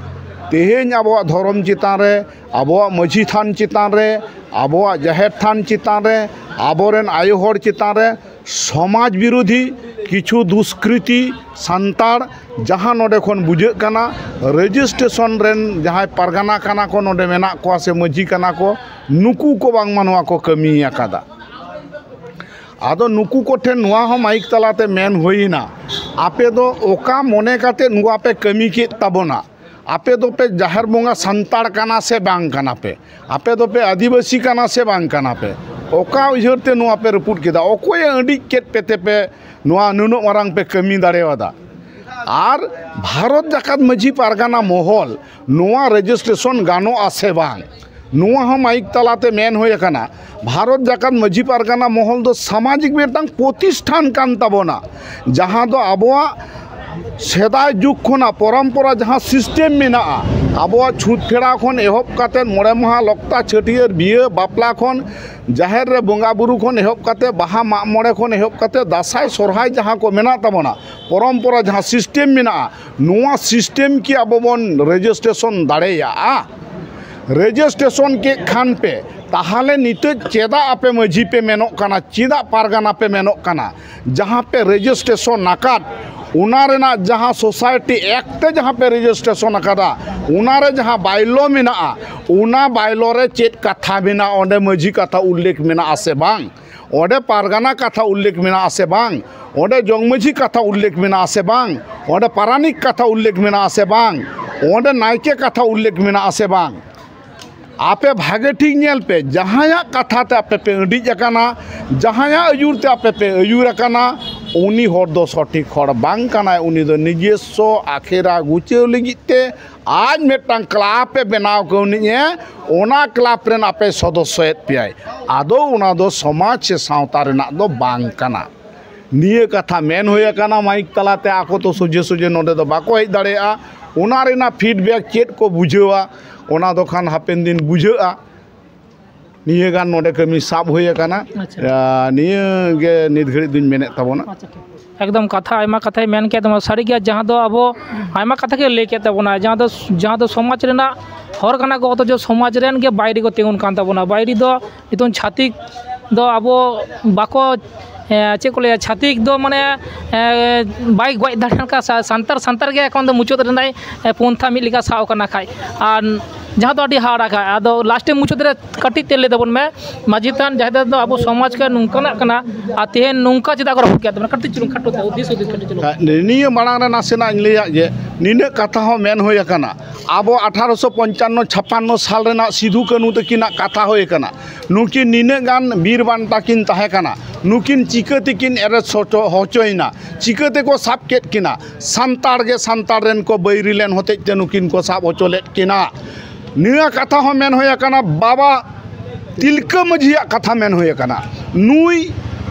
ᱛᱮᱦᱮᱧ ᱟᱵᱚᱣᱟᱜ ᱫᱷᱚᱨᱚᱢ ᱪᱮᱛᱟᱱ ᱨᱮ, ᱟᱵᱚᱣᱟᱜ ᱢᱟᱹᱡᱷᱤ ᱛᱷᱟᱱ ᱪᱮᱛᱟᱱ ᱨᱮ, ᱟᱵᱚᱣᱟᱜ ᱡᱟᱦᱮᱨ ᱛᱷᱟᱱ ᱪᱮᱛᱟᱱ ᱨᱮ, ᱟᱵᱚᱨᱮᱱ ᱟᱭᱳ ᱦᱚᱲ ᱪᱮᱛᱟᱱ ᱨᱮ ᱥᱚᱢᱟᱡᱽ ᱵᱤᱨᱳᱫᱷᱤ ᱠᱤᱪᱷᱩ ᱫᱩᱥᱠᱨᱤᱛᱤ ᱥᱟᱱᱛᱟᱲ, ᱡᱟᱦᱟᱸ ᱱᱚᱰᱮ ᱠᱷᱚᱱ ᱵᱩᱡᱷᱟᱹᱜ ᱠᱟᱱᱟ, ᱨᱮᱡᱤᱥᱴᱨᱮᱥᱚᱱ ᱨᱮᱱ ᱡᱟᱦᱟᱸᱭ ᱯᱟᱨᱜᱟᱱᱟ ᱠᱟᱱᱟ ᱠᱚ, ᱱᱚᱰᱮ ᱢᱮᱱᱟᱜ ᱠᱚᱣᱟ ᱥᱮ ᱢᱟᱹᱡᱷᱤ ᱠᱟᱱᱟ ᱠᱚ, ᱱᱩᱠᱩ ᱠᱚ ᱵᱟᱝᱢᱟ ᱱᱚᱣᱟ ᱠᱚ ᱠᱟᱹᱢᱤ ᱟᱠᱟᱫᱟ᱾ ᱟᱫᱚ ᱱᱩᱠᱩ ᱠᱚᱴᱷᱮᱱ ᱱᱚᱣᱟ ᱦᱚᱸ ᱢᱟᱭᱤᱠ ᱛᱟᱞᱟᱛᱮ ᱢᱮᱱ ᱦᱩᱭᱱᱟ, ᱟᱯᱮ ᱫᱚ ᱚᱠᱟ ᱢᱚᱱᱮ ᱠᱟᱛᱮ ᱱᱚᱣᱟ ᱯᱮ ᱠᱟᱹᱢᱤ ᱠᱮᱫ ᱛᱟᱵᱚᱱᱟ? ᱟᱯᱮ ᱫᱚᱯᱮ ᱡᱟᱦᱮᱨ ᱵᱚᱸᱜᱟ ᱥᱟᱱᱛᱟᱲ ᱠᱟᱱᱟ ᱥᱮ ᱵᱟᱝ ᱠᱟᱱᱟ ᱯᱮ? ᱟᱯᱮ ᱫᱚᱯᱮ ᱟᱹᱫᱤᱵᱟᱹᱥᱤ ᱠᱟᱱᱟ ᱥᱮ ᱵᱟᱝ ᱠᱟᱱᱟ ᱯᱮ? ᱚᱠᱟ ᱩᱭᱦᱟᱹᱨ ᱛᱮ ᱱᱚᱣᱟ ᱯᱮ ᱨᱟᱹᱯᱩᱫ ᱠᱮᱫᱟ? ᱚᱠᱚᱭᱮ ᱟᱹᱰᱤᱡ ᱠᱮᱫ ᱯᱮ ᱛᱮᱯᱮ ᱱᱚᱣᱟ ᱱᱩᱱᱟᱹᱜ ᱢᱟᱨᱟᱝ ᱯᱮ ᱠᱟᱹᱢᱤ ᱫᱟᱲᱮᱭᱟᱫᱟ? ᱟᱨ ᱵᱷᱟᱨᱚᱛ ᱡᱟᱠᱟᱛ ᱢᱟᱹᱡᱷᱤ ᱯᱟᱨᱜᱟᱱᱟ ᱢᱚᱦᱚᱞ ᱱᱚᱣᱟ ᱨᱮᱡᱤᱥᱴᱨᱮᱥᱚᱱ ᱜᱟᱱᱚᱜᱼᱟ ᱥᱮ ᱵᱟᱝ, ᱱᱚᱣᱟ ᱦᱚᱸ ᱢᱟᱭᱤᱠ ᱛᱟᱞᱟᱛᱮ ᱢᱮᱱ ᱦᱩᱭ ᱟᱠᱟᱱᱟ᱾ ᱵᱷᱟᱨᱚᱛ ᱡᱟᱠᱟᱛ ᱢᱟᱹᱡᱷᱤ ᱯᱟᱨᱜᱟᱱᱟ ᱢᱚᱦᱚᱞ ᱫᱚ ᱥᱟᱢᱟᱡᱤᱠ ᱢᱤᱫᱴᱟᱝ ᱯᱨᱚᱛᱤᱥᱴᱷᱟᱱ ᱠᱟᱱ ᱛᱟᱵᱚᱱᱟ, ᱡᱟᱦᱟᱸ ᱫᱚ ᱟᱵᱚᱣᱟᱜ ᱥᱮᱫᱟᱭ ᱡᱩᱜᱽ ᱠᱷᱚᱱᱟᱜ ᱯᱚᱨᱚᱢᱯᱚᱨᱟ ᱡᱟᱦᱟᱸ ᱥᱤᱥᱴᱮᱢ ᱢᱮᱱᱟᱜᱼᱟ, ᱟᱵᱚᱣᱟᱜ ᱪᱷᱩᱛ ᱯᱷᱮᱲᱟᱣ ᱠᱷᱚᱱ ᱮᱦᱚᱵ ᱠᱟᱛᱮ, ᱢᱚᱬᱮ ᱢᱟᱦᱟ ᱞᱚᱠᱛᱟ, ᱪᱷᱟᱹᱴᱭᱟᱹᱨ, ᱵᱤᱭᱟᱹ, ᱵᱟᱯᱞᱟ ᱠᱷᱚᱱ, ᱡᱟᱦᱮᱨ ᱨᱮ ᱵᱚᱸᱜᱟ ᱵᱩᱨᱩ ᱠᱷᱚᱱ ᱮᱦᱚᱵ ᱠᱟᱛᱮ, ᱵᱟᱦᱟ ᱢᱟᱜ ᱢᱚᱬᱮ ᱠᱷᱚᱱ ᱮᱦᱚᱵ ᱠᱟᱛᱮ, ᱫᱟᱸᱥᱟᱭ ᱥᱚᱨᱦᱟᱭ ᱡᱟᱦᱟᱸ ᱠᱚ ᱢᱮᱱᱟᱜ ᱛᱟᱵᱚᱱᱟ, ᱯᱚᱨᱚᱢᱯᱚᱨᱟ ᱡᱟᱦᱟᱸ ᱥᱤᱥᱴᱮᱢ ᱢᱮᱱᱟᱜᱼᱟ, ᱱᱚᱣᱟ ᱥᱤᱥᱴᱮᱢ ᱠᱤ ᱟᱵᱚ ᱵᱚᱱ ᱨᱮᱡᱤᱥᱴᱨᱮᱥᱚᱱ ᱫᱟᱲᱮᱭᱟᱜᱼᱟ? ᱨᱮᱡᱤᱥᱴᱨᱮᱥᱚᱱ ᱠᱮᱫ ᱠᱷᱟᱱ ᱯᱮ, ᱛᱟᱦᱚᱞᱮ ᱱᱤᱛᱚᱜ ᱪᱮᱫᱟᱜ ᱟᱯᱮ ᱢᱟᱹᱡᱷᱤ ᱯᱮ ᱢᱮᱱᱚᱜ ᱠᱟᱱᱟ, ᱪᱮᱫᱟᱜ ᱯᱟᱨᱜᱟᱱᱟ ᱯᱮ ᱢᱮᱱᱚᱜ ᱠᱟᱱᱟ? ᱡᱟᱦᱟᱸ ᱯᱮ ᱨᱮᱡᱤᱥᱴᱨᱮᱥᱚᱱ ᱟᱠᱟᱫ, ᱚᱱᱟ ᱨᱮᱱᱟᱜ ᱡᱟᱦᱟᱸ ᱥᱳᱥᱟᱭᱴᱤ ᱮᱠᱴ ᱛᱮ ᱡᱟᱦᱟᱸ ᱯᱮ ᱨᱮᱡᱤᱥᱴᱨᱮᱥᱚᱱ ᱟᱠᱟᱫᱟ, ᱚᱱᱟ ᱨᱮ ᱡᱟᱦᱟᱸ ᱵᱟᱭᱞᱚ ᱢᱮᱱᱟᱜᱼᱟ, ᱚᱱᱟ ᱵᱟᱭᱞᱚ ᱨᱮ ᱪᱮᱫ ᱠᱟᱛᱷᱟ ᱢᱮᱱᱟᱜᱼᱟ? ᱚᱸᱰᱮ ᱢᱟᱹᱡᱷᱤ ᱠᱟᱛᱷᱟ ᱩᱞᱞᱮᱠᱷ ᱢᱮᱱᱟᱜᱼᱟ ᱥᱮ ᱵᱟᱝ? ᱚᱸᱰᱮ ᱯᱟᱨᱜᱟᱱᱟ ᱠᱟᱛᱷᱟ ᱩᱞᱞᱮᱠᱷ ᱢᱮᱱᱟᱜᱼᱟ ᱥᱮ ᱵᱟᱝ? ᱚᱸᱰᱮ ᱡᱚᱜᱽ ᱢᱟᱹᱡᱷᱤ ᱠᱟᱛᱷᱟ ᱩᱞᱞᱮᱠᱷ ᱢᱮᱱᱟᱜᱼᱟ ᱥᱮ ᱵᱟᱝ? ᱚᱸᱰᱮ ᱯᱟᱨᱟᱱᱤᱠ ᱠᱟᱛᱷᱟ ᱩᱞᱞᱮᱠᱷ ᱢᱮᱱᱟᱜᱼᱟ ᱥᱮ ᱵᱟᱝ? ᱚᱸᱰᱮ ᱱᱟᱭᱠᱮ ᱠᱟᱛᱷᱟ ᱩᱞᱞᱮᱠᱷ ᱢᱮᱱᱟᱜᱼᱟ ᱥᱮ ᱵᱟᱝ? ᱟᱯᱮ ᱵᱷᱟᱜᱮ ᱴᱷᱤᱠ ᱧᱮᱞ ᱯᱮ, ᱡᱟᱦᱟᱸᱭᱟᱜ ᱠᱟᱛᱷᱟ ᱛᱮ ᱟᱯᱮ ᱯᱮ ᱟᱹᱰᱤᱡ ᱟᱠᱟᱱᱟ, ᱡᱟᱦᱟᱸᱭᱟᱜ ᱟᱹᱭᱩᱨ ᱛᱮ ᱟᱯᱮ ᱯᱮ ᱟᱹᱭᱩᱨ ᱟᱠᱟᱱᱟ, ᱩᱱᱤ ᱦᱚᱲ ᱫᱚ ᱥᱚᱴᱷᱤᱠ ᱦᱚᱲ ᱵᱟᱝ ᱠᱟᱱᱟᱭ᱾ ᱩᱱᱤ ᱫᱚ ᱱᱤᱡᱮᱥᱥᱚ ᱟᱠᱷᱮᱨᱟ ᱜᱩᱪᱟᱹᱣ ᱞᱟᱹᱜᱤᱫ ᱛᱮ ᱟᱡ ᱢᱤᱫᱴᱟᱝ ᱠᱞᱟᱵᱽ ᱮ ᱵᱮᱱᱟᱣ ᱠᱟᱹᱣᱱᱤᱡ ᱮ, ᱚᱱᱟ ᱠᱞᱟᱵᱽ ᱨᱮᱱ ᱟᱯᱮ ᱥᱚᱫᱚᱥᱥᱚᱭᱮᱫ ᱯᱮᱭᱟᱭ᱾ ᱟᱫᱚ ᱚᱱᱟ ᱫᱚ ᱥᱚᱢᱟᱡᱽ ᱥᱮ ᱥᱟᱶᱛᱟ ᱨᱮᱱᱟᱜ ᱫᱚ ᱵᱟᱝ ᱠᱟᱱᱟ᱾ ᱱᱤᱭᱟᱹ ᱠᱟᱛᱷᱟ ᱢᱮᱱ ᱦᱩᱭ ᱟᱠᱟᱱᱟ ᱢᱟᱭᱤᱠ ᱛᱟᱞᱟᱛᱮ, ᱟᱠᱚ ᱛᱚ ᱥᱚᱡᱷᱮ ᱥᱚᱡᱷᱮ ᱱᱚᱰᱮ ᱫᱚ ᱵᱟᱠᱚ ᱦᱮᱡ ᱫᱟᱲᱮᱭᱟᱜᱼᱟ᱾ ᱚᱱᱟ ᱨᱮᱱᱟᱜ ᱯᱷᱤᱰᱵᱮᱠ ᱪᱮᱫ ᱠᱚ ᱵᱩᱡᱷᱟᱹᱣᱟ, ᱚᱱᱟ ᱫᱚ ᱠᱷᱟᱱ ᱦᱟᱯᱮᱱ ᱫᱤᱱ ᱵᱩᱡᱷᱟᱹᱜᱼᱟ᱾ ᱱᱤᱭᱟᱹ ᱜᱟᱱ ᱱᱚᱰᱮ ᱠᱟᱹᱢᱤ ᱥᱟᱵ ᱦᱩᱭ ᱟᱠᱟᱱᱟ᱾ ᱟᱪᱪᱷᱟ᱾ ᱟᱨ ᱱᱤᱭᱟᱹ ᱜᱮ ᱱᱤᱛ ᱜᱷᱟᱹᱲᱤᱡ ᱫᱩᱧ ᱢᱮᱱᱮᱫ ᱛᱟᱵᱚᱱᱟ᱾ ᱟᱪᱪᱷᱟ, ᱴᱷᱤᱠ᱾ ᱮᱠᱫᱚᱢ ᱠᱟᱛᱷᱟ, ᱟᱭᱢᱟ ᱠᱟᱛᱷᱟᱭ ᱢᱮᱱ ᱠᱮᱫ ᱛᱟᱵᱚᱱᱟ᱾ ᱥᱟᱹᱨᱤ ᱜᱮ, ᱡᱟᱦᱟᱸ ᱫᱚ ᱟᱵᱚ ᱟᱭᱢᱟ ᱠᱟᱛᱷᱟ ᱜᱮ ᱞᱟᱹᱭ ᱠᱮᱫ ᱛᱟᱵᱚᱱᱟ, ᱡᱟᱦᱟᱸ ᱫᱚ, ᱡᱟᱦᱟᱸ ᱫᱚ ᱥᱚᱢᱟᱡᱽ ᱨᱮᱱᱟᱜ ᱦᱚᱲ ᱠᱟᱱᱟ ᱠᱚ, ᱚᱛᱷᱚᱪᱚ ᱥᱚᱢᱟᱡᱽ ᱨᱮᱱ ᱜᱮ ᱵᱟᱭᱨᱤ ᱠᱚ ᱛᱤᱸᱜᱩᱱ ᱠᱟᱱ ᱛᱟᱵᱚᱱᱟ᱾ ᱵᱟᱭᱨᱤ ᱫᱚ ᱱᱤᱛᱚᱝ ᱪᱷᱟᱹᱛᱤᱠ ᱫᱚ ᱟᱵᱚ ᱵᱟᱠᱚ ᱮᱸ, ᱪᱮᱫ ᱠᱚ ᱞᱟᱹᱭᱟ, ᱪᱷᱟᱹᱛᱤᱠ ᱫᱚ ᱢᱟᱱᱮ, ᱮᱸ, ᱵᱟᱭ ᱜᱚᱡ ᱫᱟᱲᱮᱭᱟᱜ ᱠᱟᱱᱟ᱾ ᱥᱟ-, ᱥᱟᱱᱛᱟᱲ, ᱥᱟᱱᱛᱟᱲ ᱜᱮ ᱮᱠᱷᱚᱱ ᱫᱚ ᱢᱩᱪᱟᱹᱫ ᱨᱮᱱᱟᱜ, ᱮᱸ, ᱯᱚᱱᱛᱷᱟ ᱢᱤᱫ ᱞᱮᱠᱟ ᱥᱟᱵ ᱟᱠᱟᱱᱟ ᱠᱷᱟᱡ᱾ ᱟᱨ ᱡᱟᱦᱟᱸ ᱫᱚ ᱟᱹᱰᱤ ᱦᱟᱦᱟᱲᱟ ᱠᱷᱟᱡ, ᱟᱫᱚ ᱞᱟᱥᱴᱮ ᱢᱩᱪᱟᱹᱫ ᱨᱮ ᱠᱟᱹᱴᱤᱡ ᱛᱮ ᱞᱟᱹᱭ ᱛᱟᱵᱚᱱ ᱢᱮ, ᱢᱟᱹᱡᱷᱤ ᱛᱷᱟᱱ ᱡᱟᱦᱮᱨ ᱫᱚ ᱟᱵᱚ ᱥᱚᱢᱟᱡᱽ ᱠᱚ ᱱᱚᱝᱠᱟᱱᱟᱜ ᱠᱟᱱᱟ, ᱟᱨ ᱛᱮᱦᱮᱧ ᱱᱚᱝᱠᱟ ᱪᱮᱫᱟᱜ ᱠᱚ ᱨᱟᱹᱯᱩᱫ ᱠᱮᱫ ᱛᱟᱵᱚᱱᱟ? ᱠᱟᱹᱴᱤᱡ ᱪᱩᱞᱩᱝ ᱠᱷᱟᱴᱚ ᱛᱮ, ᱦᱩᱫᱤᱥ ᱦᱩᱫᱤᱥ ᱠᱟᱹᱴᱤᱡ ᱪᱩᱞᱩᱝ᱾ ᱦᱮᱸ, ᱱᱤᱭᱟᱹ ᱢᱟᱲᱟᱝ ᱨᱮ ᱱᱟᱥᱮᱱᱟᱜ ᱤᱧ ᱞᱟᱹᱭᱟᱜ ᱜᱮ, ᱱᱤᱱᱟᱹᱜ ᱠᱟᱛᱷᱟ ᱦᱚᱸ ᱢᱮᱱ ᱦᱩᱭ ᱟᱠᱟᱱᱟ᱾ ᱟᱵᱚ ᱟᱴᱷᱟᱨᱚᱥᱚ ᱯᱚᱧᱪᱟᱱᱱᱚ ᱪᱷᱟᱯᱟᱱᱱᱚ ᱥᱟᱞ ᱨᱮᱱᱟᱜ ᱥᱤᱫᱷᱩ ᱠᱟᱹᱱᱦᱩ ᱛᱟᱹᱠᱤᱱᱟᱜ ᱠᱟᱛᱷᱟ ᱦᱩᱭ ᱟᱠᱟᱱᱟ᱾ ᱱᱩᱠᱤᱱ ᱱᱤᱱᱟᱹᱜ ᱜᱟᱱ ᱵᱤᱨ ᱵᱟᱱᱴᱟ ᱠᱤᱱ ᱛᱟᱦᱮᱸ ᱠᱟᱱᱟ, ᱱᱩᱠᱤᱱ ᱪᱤᱠᱟᱹ ᱛᱮᱠᱤᱱ arrest ᱦᱚᱪᱚ, ᱦᱚᱪᱚᱭᱮᱱᱟ? ᱪᱤᱠᱟᱹ ᱛᱮᱠᱚ ᱥᱟᱵ ᱠᱮᱫ ᱠᱤᱱᱟ? ᱥᱟᱱᱛᱟᱲ ᱜᱮ ᱥᱟᱱᱛᱟᱲ ᱨᱮᱱ ᱠᱚ ᱵᱟᱹᱭᱨᱤ ᱞᱮᱱ ᱦᱚᱛᱮᱡ ᱛᱮ ᱱᱩᱠᱤᱱ ᱠᱚ ᱥᱟᱵ ᱦᱚᱪᱚ ᱞᱮᱫ ᱠᱤᱱᱟ᱾ ᱱᱤᱭᱟᱹ ᱠᱟᱛᱷᱟ ᱦᱚᱸ ᱢᱮᱱ ᱦᱩᱭ ᱟᱠᱟᱱᱟ, ᱵᱟᱵᱟ ᱛᱤᱞᱠᱟᱹ ᱢᱟᱹᱡᱷᱤᱭᱟᱜ ᱠᱟᱛᱷᱟ ᱢᱮᱱ ᱦᱩᱭ ᱟᱠᱟᱱᱟ᱾ ᱱᱩᱭ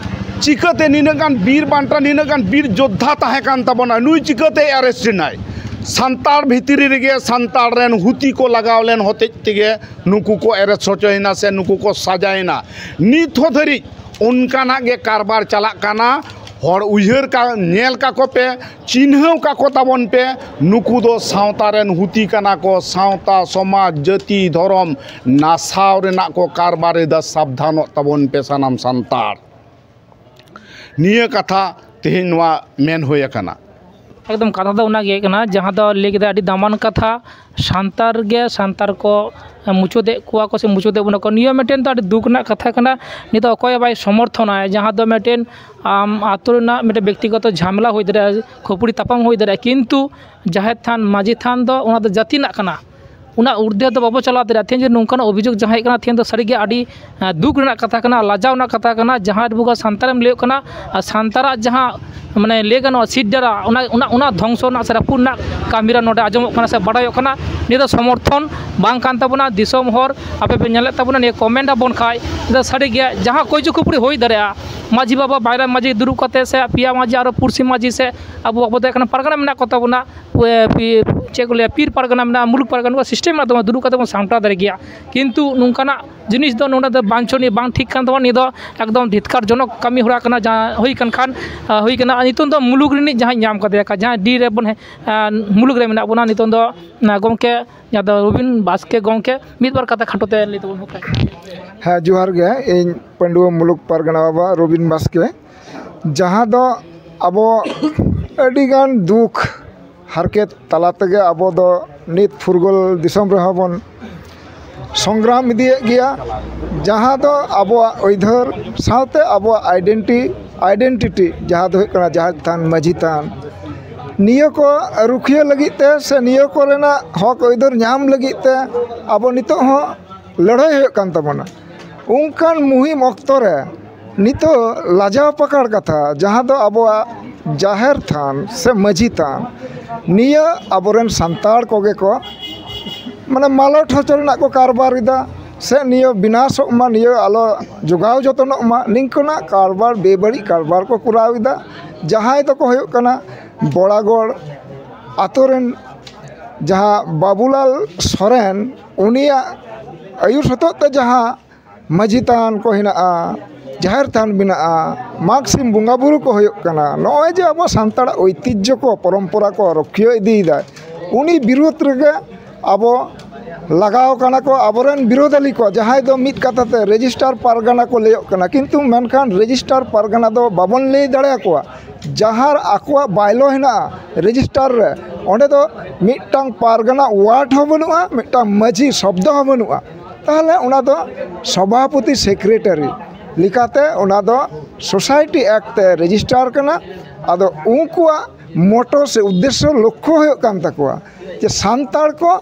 ᱪᱤᱠᱟᱹᱛᱮ ᱱᱤᱱᱟᱹᱜ ᱜᱟᱱ ᱵᱤᱨ ᱵᱟᱱᱴᱟ, ᱱᱤᱱᱟᱹᱜ ᱜᱟᱱ ᱵᱤᱨ ᱡᱳᱫᱽᱫᱷᱟ ᱛᱟᱦᱮᱸ ᱠᱟᱱ ᱛᱟᱵᱚᱱᱟ, ᱱᱩᱭ ᱪᱤᱠᱟᱹᱛᱮ arrest ᱮᱱᱟᱭ? ᱥᱟᱱᱛᱟᱲ ᱵᱷᱤᱛᱨᱤ ᱨᱮᱜᱮ ᱥᱟᱱᱛᱟᱲ ᱨᱮᱱ ᱦᱩᱛᱤ ᱠᱚ ᱞᱟᱜᱟᱣ ᱞᱮᱱ ᱦᱚᱛᱮᱡ ᱛᱮᱜᱮ ᱱᱩᱠᱩ ᱠᱚ arrest ᱦᱚᱪᱚᱭᱮᱱᱟ ᱥᱮ ᱱᱩᱠᱩ ᱠᱚ ᱥᱟᱡᱟᱭᱮᱱᱟ᱾ ᱱᱤᱛ ᱦᱚᱸ ᱫᱷᱟᱹᱨᱤᱡ ᱚᱱᱠᱟᱱᱟᱜ ᱜᱮ ᱠᱟᱨᱵᱟᱨ ᱪᱟᱞᱟᱜ ᱠᱟᱱᱟ᱾ ᱦᱚᱲ ᱩᱭᱦᱟᱹᱨ ᱠᱟ-, ᱧᱮᱞ ᱠᱟᱠᱚ ᱯᱮ, ᱪᱤᱱᱦᱟᱹᱣ ᱠᱟᱠᱚ ᱛᱟᱵᱚᱱ ᱯᱮ᱾ ᱱᱩᱠᱩ ᱫᱚ ᱥᱟᱶᱛᱟ ᱨᱮᱱ ᱦᱩᱛᱤ ᱠᱟᱱᱟ ᱠᱚ᱾ ᱥᱟᱶᱛᱟ, ᱥᱚᱢᱟᱡᱽ, ᱡᱟᱹᱛᱤ, ᱫᱷᱚᱨᱚᱢ ᱱᱟᱥᱟᱣ ᱨᱮᱱᱟᱜ ᱠᱚ ᱠᱟᱨᱵᱟᱨ ᱮᱫᱟ᱾ ᱥᱟᱵᱫᱷᱟᱱᱚᱜ ᱛᱟᱵᱚᱱ ᱯᱮ ᱥᱟᱱᱟᱢ ᱥᱟᱱᱛᱟᱲ᱾ ᱱᱤᱭᱟᱹ ᱠᱟᱛᱷᱟ ᱛᱮᱦᱮᱧ ᱱᱚᱣᱟ ᱢᱮᱱ ᱦᱩᱭ ᱟᱠᱟᱱᱟ᱾ ᱮᱠᱫᱚᱢ ᱠᱟᱛᱷᱟ ᱫᱚ ᱚᱱᱟ ᱜᱮ ᱠᱟᱱᱟ, ᱡᱟᱦᱟᱸ ᱫᱚ ᱞᱟᱹᱭ ᱠᱮᱫᱟ ᱟᱹᱰᱤ ᱫᱟᱢᱟᱱ ᱠᱟᱛᱷᱟ, ᱥᱟᱱᱛᱟᱲ ᱜᱮ ᱥᱟᱱᱛᱟᱲ ᱠᱚ ᱢᱩᱪᱟᱹᱫᱮᱫ ᱠᱚᱣᱟ ᱠᱚ ᱥᱮ ᱢᱩᱪᱟᱹᱫᱮᱫ ᱵᱚᱱᱟ ᱠᱚ᱾ ᱱᱤᱭᱟᱹ ᱢᱤᱫᱴᱮᱱ ᱫᱚ ᱟᱹᱰᱤ ᱫᱩᱠ ᱨᱮᱱᱟᱜ ᱠᱟᱛᱷᱟ ᱠᱟᱱᱟ᱾ ᱱᱤᱭᱟᱹ ᱫᱚ ᱚᱠᱚᱭ ᱦᱚᱸ ᱵᱟᱭ ᱥᱚᱢᱚᱨᱛᱷᱚᱱᱟ, ᱡᱟᱦᱟᱸ ᱫᱚ ᱢᱤᱫᱴᱮᱱ ᱟᱢ ᱟᱛᱳ ᱨᱮᱱᱟᱜ ᱢᱤᱫᱴᱮᱱ ᱵᱮᱠᱛᱤᱜᱚᱛᱚ ᱡᱷᱟᱢᱮᱞᱟ ᱦᱩᱭ ᱫᱟᱲᱮᱭᱟᱜᱼᱟ, ᱠᱷᱟᱹᱯᱟᱹᱨᱤ ᱛᱟᱯᱟᱢ ᱦᱩᱭ ᱫᱟᱲᱮᱭᱟᱜᱼᱟ, ᱠᱤᱱᱛᱩ ᱡᱟᱦᱮᱨ ᱛᱷᱟᱱ, ᱢᱟᱹᱡᱷᱤ ᱛᱷᱟᱱ ᱫᱚ ᱚᱱᱟ ᱫᱚ ᱡᱟᱹᱛᱤ ᱨᱮᱱᱟᱜ ᱠᱟᱱᱟ᱾ ᱚᱱᱟ ᱩᱨᱫᱷᱮ ᱫᱚ ᱵᱟᱵᱚ ᱪᱟᱞᱟᱣ ᱫᱟᱲᱮᱭᱟᱜᱼᱟ᱾ ᱛᱮᱦᱮᱧ ᱡᱩᱫᱤ ᱱᱚᱝᱠᱟᱱ ᱚᱵᱷᱤᱡᱳᱜᱽ ᱡᱟᱦᱟᱸ ᱦᱮᱡ ᱠᱟᱱᱟ, ᱛᱮᱦᱮᱧ ᱫᱚ ᱥᱟᱹᱨᱤᱜᱮ ᱟᱹᱰᱤ, ᱮᱸ, ᱫᱩᱠ ᱨᱮᱱᱟᱜ ᱠᱟᱛᱷᱟ ᱠᱟᱱᱟ, ᱞᱟᱡᱟᱣ ᱨᱮᱱᱟᱜ ᱠᱟᱛᱷᱟ ᱠᱟᱱᱟ᱾ ᱡᱟᱦᱟᱸ ᱟᱵᱚ ᱥᱟᱱᱛᱟᱲᱮᱢ ᱞᱟᱹᱭᱚᱜ ᱠᱟᱱᱟ, ᱟᱨ ᱥᱟᱱᱛᱟᱲᱟᱜ ᱡᱟᱦᱟᱸ, ᱢᱟᱱᱮ, ᱞᱟᱹᱭ ᱜᱟᱱᱚᱜᱼᱟ, ᱥᱤᱨ ᱰᱟᱸᱰᱟ, ᱚᱱᱟ, ᱚᱱᱟ, ᱚᱱᱟ ᱫᱷᱚᱝᱥᱚ ᱨᱮᱱᱟᱜ ᱥᱮ ᱨᱟᱹᱯᱩᱫ ᱨᱮᱱᱟᱜ ᱠᱟᱹᱢᱤ ᱨᱮ ᱱᱚᱰᱮ ᱟᱸᱡᱚᱢᱚᱜ ᱠᱟᱱᱟ ᱥᱮ ᱵᱟᱰᱟᱭᱚᱜ ᱠᱟᱱᱟ᱾ ᱱᱤᱭᱟᱹ ᱫᱚ ᱥᱚᱢᱚᱨᱛᱷᱚᱱ ᱵᱟᱝ ᱠᱟᱱ ᱛᱟᱵᱚᱱᱟ᱾ ᱫᱤᱥᱚᱢ ᱦᱚᱲ, ᱟᱯᱮ ᱯᱮ ᱧᱮᱞᱮᱫ ᱛᱟᱵᱚᱱᱟ, ᱱᱤᱭᱟᱹ comment ᱟᱵᱚᱱ ᱠᱷᱟᱡ, ᱱᱤᱭᱟᱹ ᱫᱚ ᱥᱟᱹᱨᱤᱜᱮ ᱡᱟᱦᱟᱸ ᱠᱚᱭᱡᱚ ᱠᱷᱟᱹᱯᱟᱹᱨᱤ ᱦᱩᱭ ᱫᱟᱲᱮᱭᱟᱜᱼᱟ, ᱢᱟᱹᱡᱷᱤ ᱵᱟᱵᱟ, ᱵᱟᱭᱨᱟ ᱢᱟᱹᱡᱷᱤ ᱫᱩᱲᱩᱵ ᱠᱟᱛᱮ ᱥᱮ ᱯᱮᱭᱟ ᱢᱟᱹᱡᱷᱤ, ᱟᱨᱚ ᱯᱩᱲᱥᱤ ᱢᱟᱹᱡᱷᱤ ᱥᱮ ᱟᱵᱚ ᱵᱟᱵᱚ ᱫᱚ ᱮᱠᱷᱚᱱ ᱯᱟᱨᱜᱟᱱᱟ ᱢᱮᱱᱟᱜ ᱠᱚ ᱛᱟᱵᱚᱱᱟ, ᱯᱮ-, ᱯᱮ-, ᱪᱮᱫ ᱠᱚ ᱞᱟᱹᱭᱟ, ᱯᱤᱲ ᱯᱟᱨᱜᱟᱱᱟ ᱢᱮᱱᱟᱜᱼᱟ, ᱢᱩᱞᱩᱠ ᱯᱟᱨᱜᱟᱱᱟ, ᱱᱚᱣᱟ system ᱢᱮᱱᱟᱜ ᱛᱟᱵᱚᱱᱟ, ᱫᱩᱲᱩᱵ ᱠᱟᱛᱮ ᱵᱚᱱ ᱥᱟᱢᱴᱟᱣ ᱫᱟᱲᱮ ᱜᱮᱭᱟ᱾ ᱠᱤᱱᱛᱩ ᱱᱚᱝᱠᱟᱱᱟᱜ ᱡᱤᱱᱤᱥ ᱫᱚ ᱱᱚᱰᱮ ᱫᱚ ᱵᱟᱧᱪᱷᱚᱱᱤᱭᱚ, ᱵᱟᱝ ᱴᱷᱤᱠ ᱠᱟᱱ ᱛᱟᱵᱚᱱᱟ᱾ ᱱᱤᱭᱟᱹ ᱫᱚ ᱮᱠᱫᱚᱢ ᱫᱷᱤᱛᱠᱟᱨ ᱡᱚᱱᱚᱠ ᱠᱟᱹᱢᱤ ᱦᱚᱨᱟ ᱠᱟᱱᱟ, ᱡᱟᱦᱟᱸ ᱦᱩᱭ ᱠᱟᱱ ᱠᱷᱟᱱ, ᱟᱸ, ᱦᱩᱭ ᱠᱟᱱᱟ᱾ ᱟᱨ ᱱᱤᱛᱚᱝ ᱫᱚ ᱢᱩᱞᱩᱠ ᱨᱤᱱᱤᱡ ᱡᱟᱦᱟᱸᱭ ᱧᱟᱢ ᱠᱟᱫᱮᱭᱟ, ᱡᱟᱦᱟᱸᱭ D ᱨᱮᱵᱚᱱ ᱦᱮ-, ᱟᱸ, ᱢᱩᱞᱩᱠ ᱨᱮ ᱢᱮᱱᱟᱜ ᱵᱚᱱᱟ ᱱᱤᱛᱚᱝ ᱫᱚ, ᱟᱸ, ᱜᱚᱢᱠᱮ, ᱡᱟᱦᱟᱸ ᱫᱚ ᱨᱚᱵᱤᱱ ᱵᱟᱥᱠᱮ ᱜᱚᱢᱠᱮ, ᱢᱤᱫ ᱵᱟᱨ ᱠᱟᱛᱷᱟ ᱠᱷᱟᱴᱚ ᱛᱮ ᱞᱟᱹᱭ ᱛᱟᱵᱚᱱ ᱯᱮ᱾ ᱦᱮᱸ, ᱡᱚᱦᱟᱨ ᱜᱮ᱾ ᱤᱧ ᱯᱟᱺᱰᱩᱣᱟᱹ ᱢᱩᱞᱩᱠ ᱯᱟᱨᱜᱟᱱᱟ ᱵᱟᱵᱟ ᱨᱚᱵᱤᱱ ᱵᱟᱥᱠᱮ᱾ ᱡᱟᱦᱟᱸ ᱫᱚ ᱟᱵᱚ ᱟᱹᱰᱤᱜᱟᱱ ᱫᱩᱠ ᱦᱟᱨᱠᱮᱛ ᱛᱟᱞᱟ ᱛᱮᱜᱮ ᱟᱵᱚ ᱫᱚ ᱱᱤᱛ ᱯᱷᱩᱨᱜᱟᱹᱞ ᱫᱤᱥᱚᱢ ᱨᱮᱦᱚᱸ ᱵᱚᱱ ᱥᱚᱝᱜᱨᱟᱢ ᱤᱫᱤᱭᱮᱫ ᱜᱮᱭᱟ, ᱡᱟᱦᱟᱸ ᱫᱚ ᱟᱵᱚᱣᱟᱜ ᱟᱹᱭᱫᱟᱹᱨ ᱥᱟᱶᱛᱮ ᱟᱵᱚᱣᱟᱜ ᱟᱭᱰᱮᱱᱴᱤ ᱟᱭᱰᱮᱱᱴᱤᱴᱤ ᱡᱟᱦᱟᱸ ᱫᱚ ᱦᱩᱭᱩᱜ ᱠᱟᱱᱟ ᱡᱟᱦᱮᱨ ᱛᱷᱟᱱ, ᱢᱟᱹᱡᱷᱤ ᱛᱷᱟᱱ, ᱱᱤᱭᱟᱹ ᱠᱚ ᱨᱩᱠᱷᱤᱭᱟᱹ ᱞᱟᱹᱜᱤᱫ ᱛᱮ ᱥᱮ ᱱᱤᱭᱟᱹ ᱠᱚᱨᱮᱱᱟᱜ ᱦᱚᱠ ᱟᱹᱭᱫᱟᱹᱨ ᱧᱟᱢ ᱞᱟᱹᱜᱤᱫ ᱛᱮ ᱟᱵᱚ ᱱᱤᱛᱚᱜ ᱦᱚᱸ ᱞᱟᱹᱲᱦᱟᱹᱭ ᱦᱩᱭᱩᱜ ᱠᱟᱱ ᱛᱟᱵᱚᱱᱟ᱾ ᱚᱱᱠᱟᱱ ᱢᱩᱦᱤᱢ ᱚᱠᱛᱚ ᱨᱮ ᱱᱤᱛᱚᱜ ᱞᱟᱡᱟᱣ ᱯᱟᱠᱟᱲ ᱠᱟᱛᱷᱟ, ᱡᱟᱦᱟᱸ ᱫᱚ ᱟᱵᱚᱣᱟᱜ ᱡᱟᱦᱮᱨ ᱛᱷᱟᱱ ᱥᱮ ᱢᱟᱹᱡᱷᱤ ᱛᱷᱟᱱ, ᱱᱤᱭᱟᱹ ᱟᱵᱚᱨᱮᱱ ᱥᱟᱱᱛᱟᱲ ᱠᱚᱜᱮ ᱠᱚ ᱢᱟᱱᱮ ᱢᱟᱞᱚᱴ ᱦᱚᱪᱚ ᱨᱮᱱᱟᱜ ᱠᱚ ᱠᱟᱨᱵᱟᱨ ᱮᱫᱟ, ᱥᱮ ᱱᱤᱭᱟᱹ ᱵᱤᱱᱟᱥᱚᱜ ᱢᱟ, ᱱᱤᱭᱟᱹ ᱟᱞᱚ ᱡᱚᱜᱟᱣ ᱡᱚᱛᱚᱱᱚᱜ ᱢᱟ, ᱱᱤᱝᱠᱟᱹᱱᱟᱜ ᱠᱟᱨᱵᱟᱨ, ᱵᱮᱵᱟᱹᱲᱤᱡ ᱠᱟᱨᱵᱟᱨ ᱠᱚ ᱠᱚᱨᱟᱣ ᱮᱫᱟ᱾ ᱡᱟᱦᱟᱸᱭ ᱫᱚᱠᱚ ᱦᱩᱭᱩᱜ ᱠᱟᱱᱟ ᱵᱚᱲᱟᱜᱚᱲ ᱟᱛᱳ ᱨᱮᱱ ᱡᱟᱦᱟᱸ ᱵᱟᱵᱩᱞᱟᱞ ᱥᱚᱨᱮᱱ, ᱩᱱᱤᱭᱟᱜ ᱟᱹᱭᱩᱨ ᱥᱚᱛᱚᱜ ᱛᱮ ᱡᱟᱦᱟᱸ ᱢᱟᱹᱡᱷᱤ ᱛᱷᱟᱱ ᱠᱚ ᱦᱮᱱᱟᱜᱼᱟ, ᱡᱟᱦᱮᱨ ᱛᱷᱟᱱ ᱢᱮᱱᱟᱜᱼᱟ, ᱢᱟᱜᱽ ᱥᱤᱢ ᱵᱚᱸᱜᱟ ᱵᱩᱨᱩ ᱠᱚ ᱦᱩᱭᱩᱜ ᱠᱟᱱᱟ, ᱱᱚᱜᱼᱚᱭ ᱡᱮ ᱟᱵᱚ ᱥᱟᱱᱛᱟᱲᱟᱜ ᱳᱭᱛᱤᱡᱽᱡᱷᱚ ᱠᱚ, ᱯᱚᱨᱚᱢᱯᱚᱨᱟ ᱠᱚ ᱨᱩᱠᱷᱤᱭᱟᱹ ᱤᱫᱤᱭᱮᱫᱟᱭ, ᱩᱱᱤ ᱵᱤᱨᱩᱫᱽ ᱨᱮᱜᱮ ᱟᱵᱚ ᱞᱟᱜᱟᱣ ᱠᱟᱱᱟ ᱠᱚ ᱟᱵᱚᱨᱮᱱ ᱵᱤᱨᱳᱫᱷᱟᱞᱤ ᱠᱚ, ᱡᱟᱦᱟᱸᱭ ᱫᱚ ᱢᱤᱫ ᱠᱟᱛᱷᱟ ᱛᱮ ᱨᱮᱡᱤᱥᱴᱟᱨ ᱯᱟᱨᱜᱟᱱᱟ ᱠᱚ ᱞᱟᱹᱭᱚᱜ ᱠᱟᱱᱟ, ᱠᱤᱱᱛᱩ ᱢᱮᱱᱠᱷᱟᱱ ᱨᱮᱡᱤᱥᱴᱟᱨ ᱯᱟᱨᱜᱟᱱᱟ ᱫᱚ ᱵᱟᱵᱚᱱ ᱞᱟᱹᱭ ᱫᱟᱲᱮᱭᱟᱠᱚᱣᱟ᱾ ᱡᱟᱦᱟᱸ ᱟᱠᱚᱣᱟᱜ ᱵᱟᱭᱞᱚ ᱦᱮᱱᱟᱜᱼᱟ ᱨᱮᱡᱤᱥᱴᱟᱨ ᱨᱮ, ᱚᱸᱰᱮ ᱫᱚ ᱢᱤᱫᱴᱟᱝ ᱯᱟᱨᱜᱟᱱᱟ ᱣᱟᱨᱰ ᱦᱚᱸ ᱵᱟᱹᱱᱩᱜᱼᱟ, ᱢᱤᱫᱴᱟᱝ ᱢᱟᱹᱡᱷᱤ ᱥᱚᱵᱫᱚ ᱦᱚᱸ ᱵᱟᱹᱱᱩᱜᱼᱟ᱾ ᱛᱟᱦᱚᱞᱮ ᱚᱱᱟ ᱫᱚ ᱥᱚᱵᱷᱟᱯᱚᱛᱤ ᱥᱮᱠᱨᱮᱴᱟᱨᱤ ᱞᱮᱠᱟᱛᱮ ᱚᱱᱟ ᱫᱚ ᱥᱳᱥᱟᱭᱴᱤ ᱮᱠᱴ ᱛᱮ ᱨᱮᱡᱤᱥᱴᱟᱨ ᱠᱟᱱᱟ᱾ ᱟᱫᱚ ᱩᱱᱠᱩᱣᱟᱜ ᱢᱚᱴᱚ ᱥᱮ ᱩᱫᱽᱫᱮᱥᱥᱚ, ᱞᱚᱠᱠᱷᱚ ᱦᱩᱭᱩᱜ ᱠᱟᱱ ᱛᱟᱠᱚᱣᱟ ᱡᱮ ᱥᱟᱱᱛᱟᱲ ᱠᱚ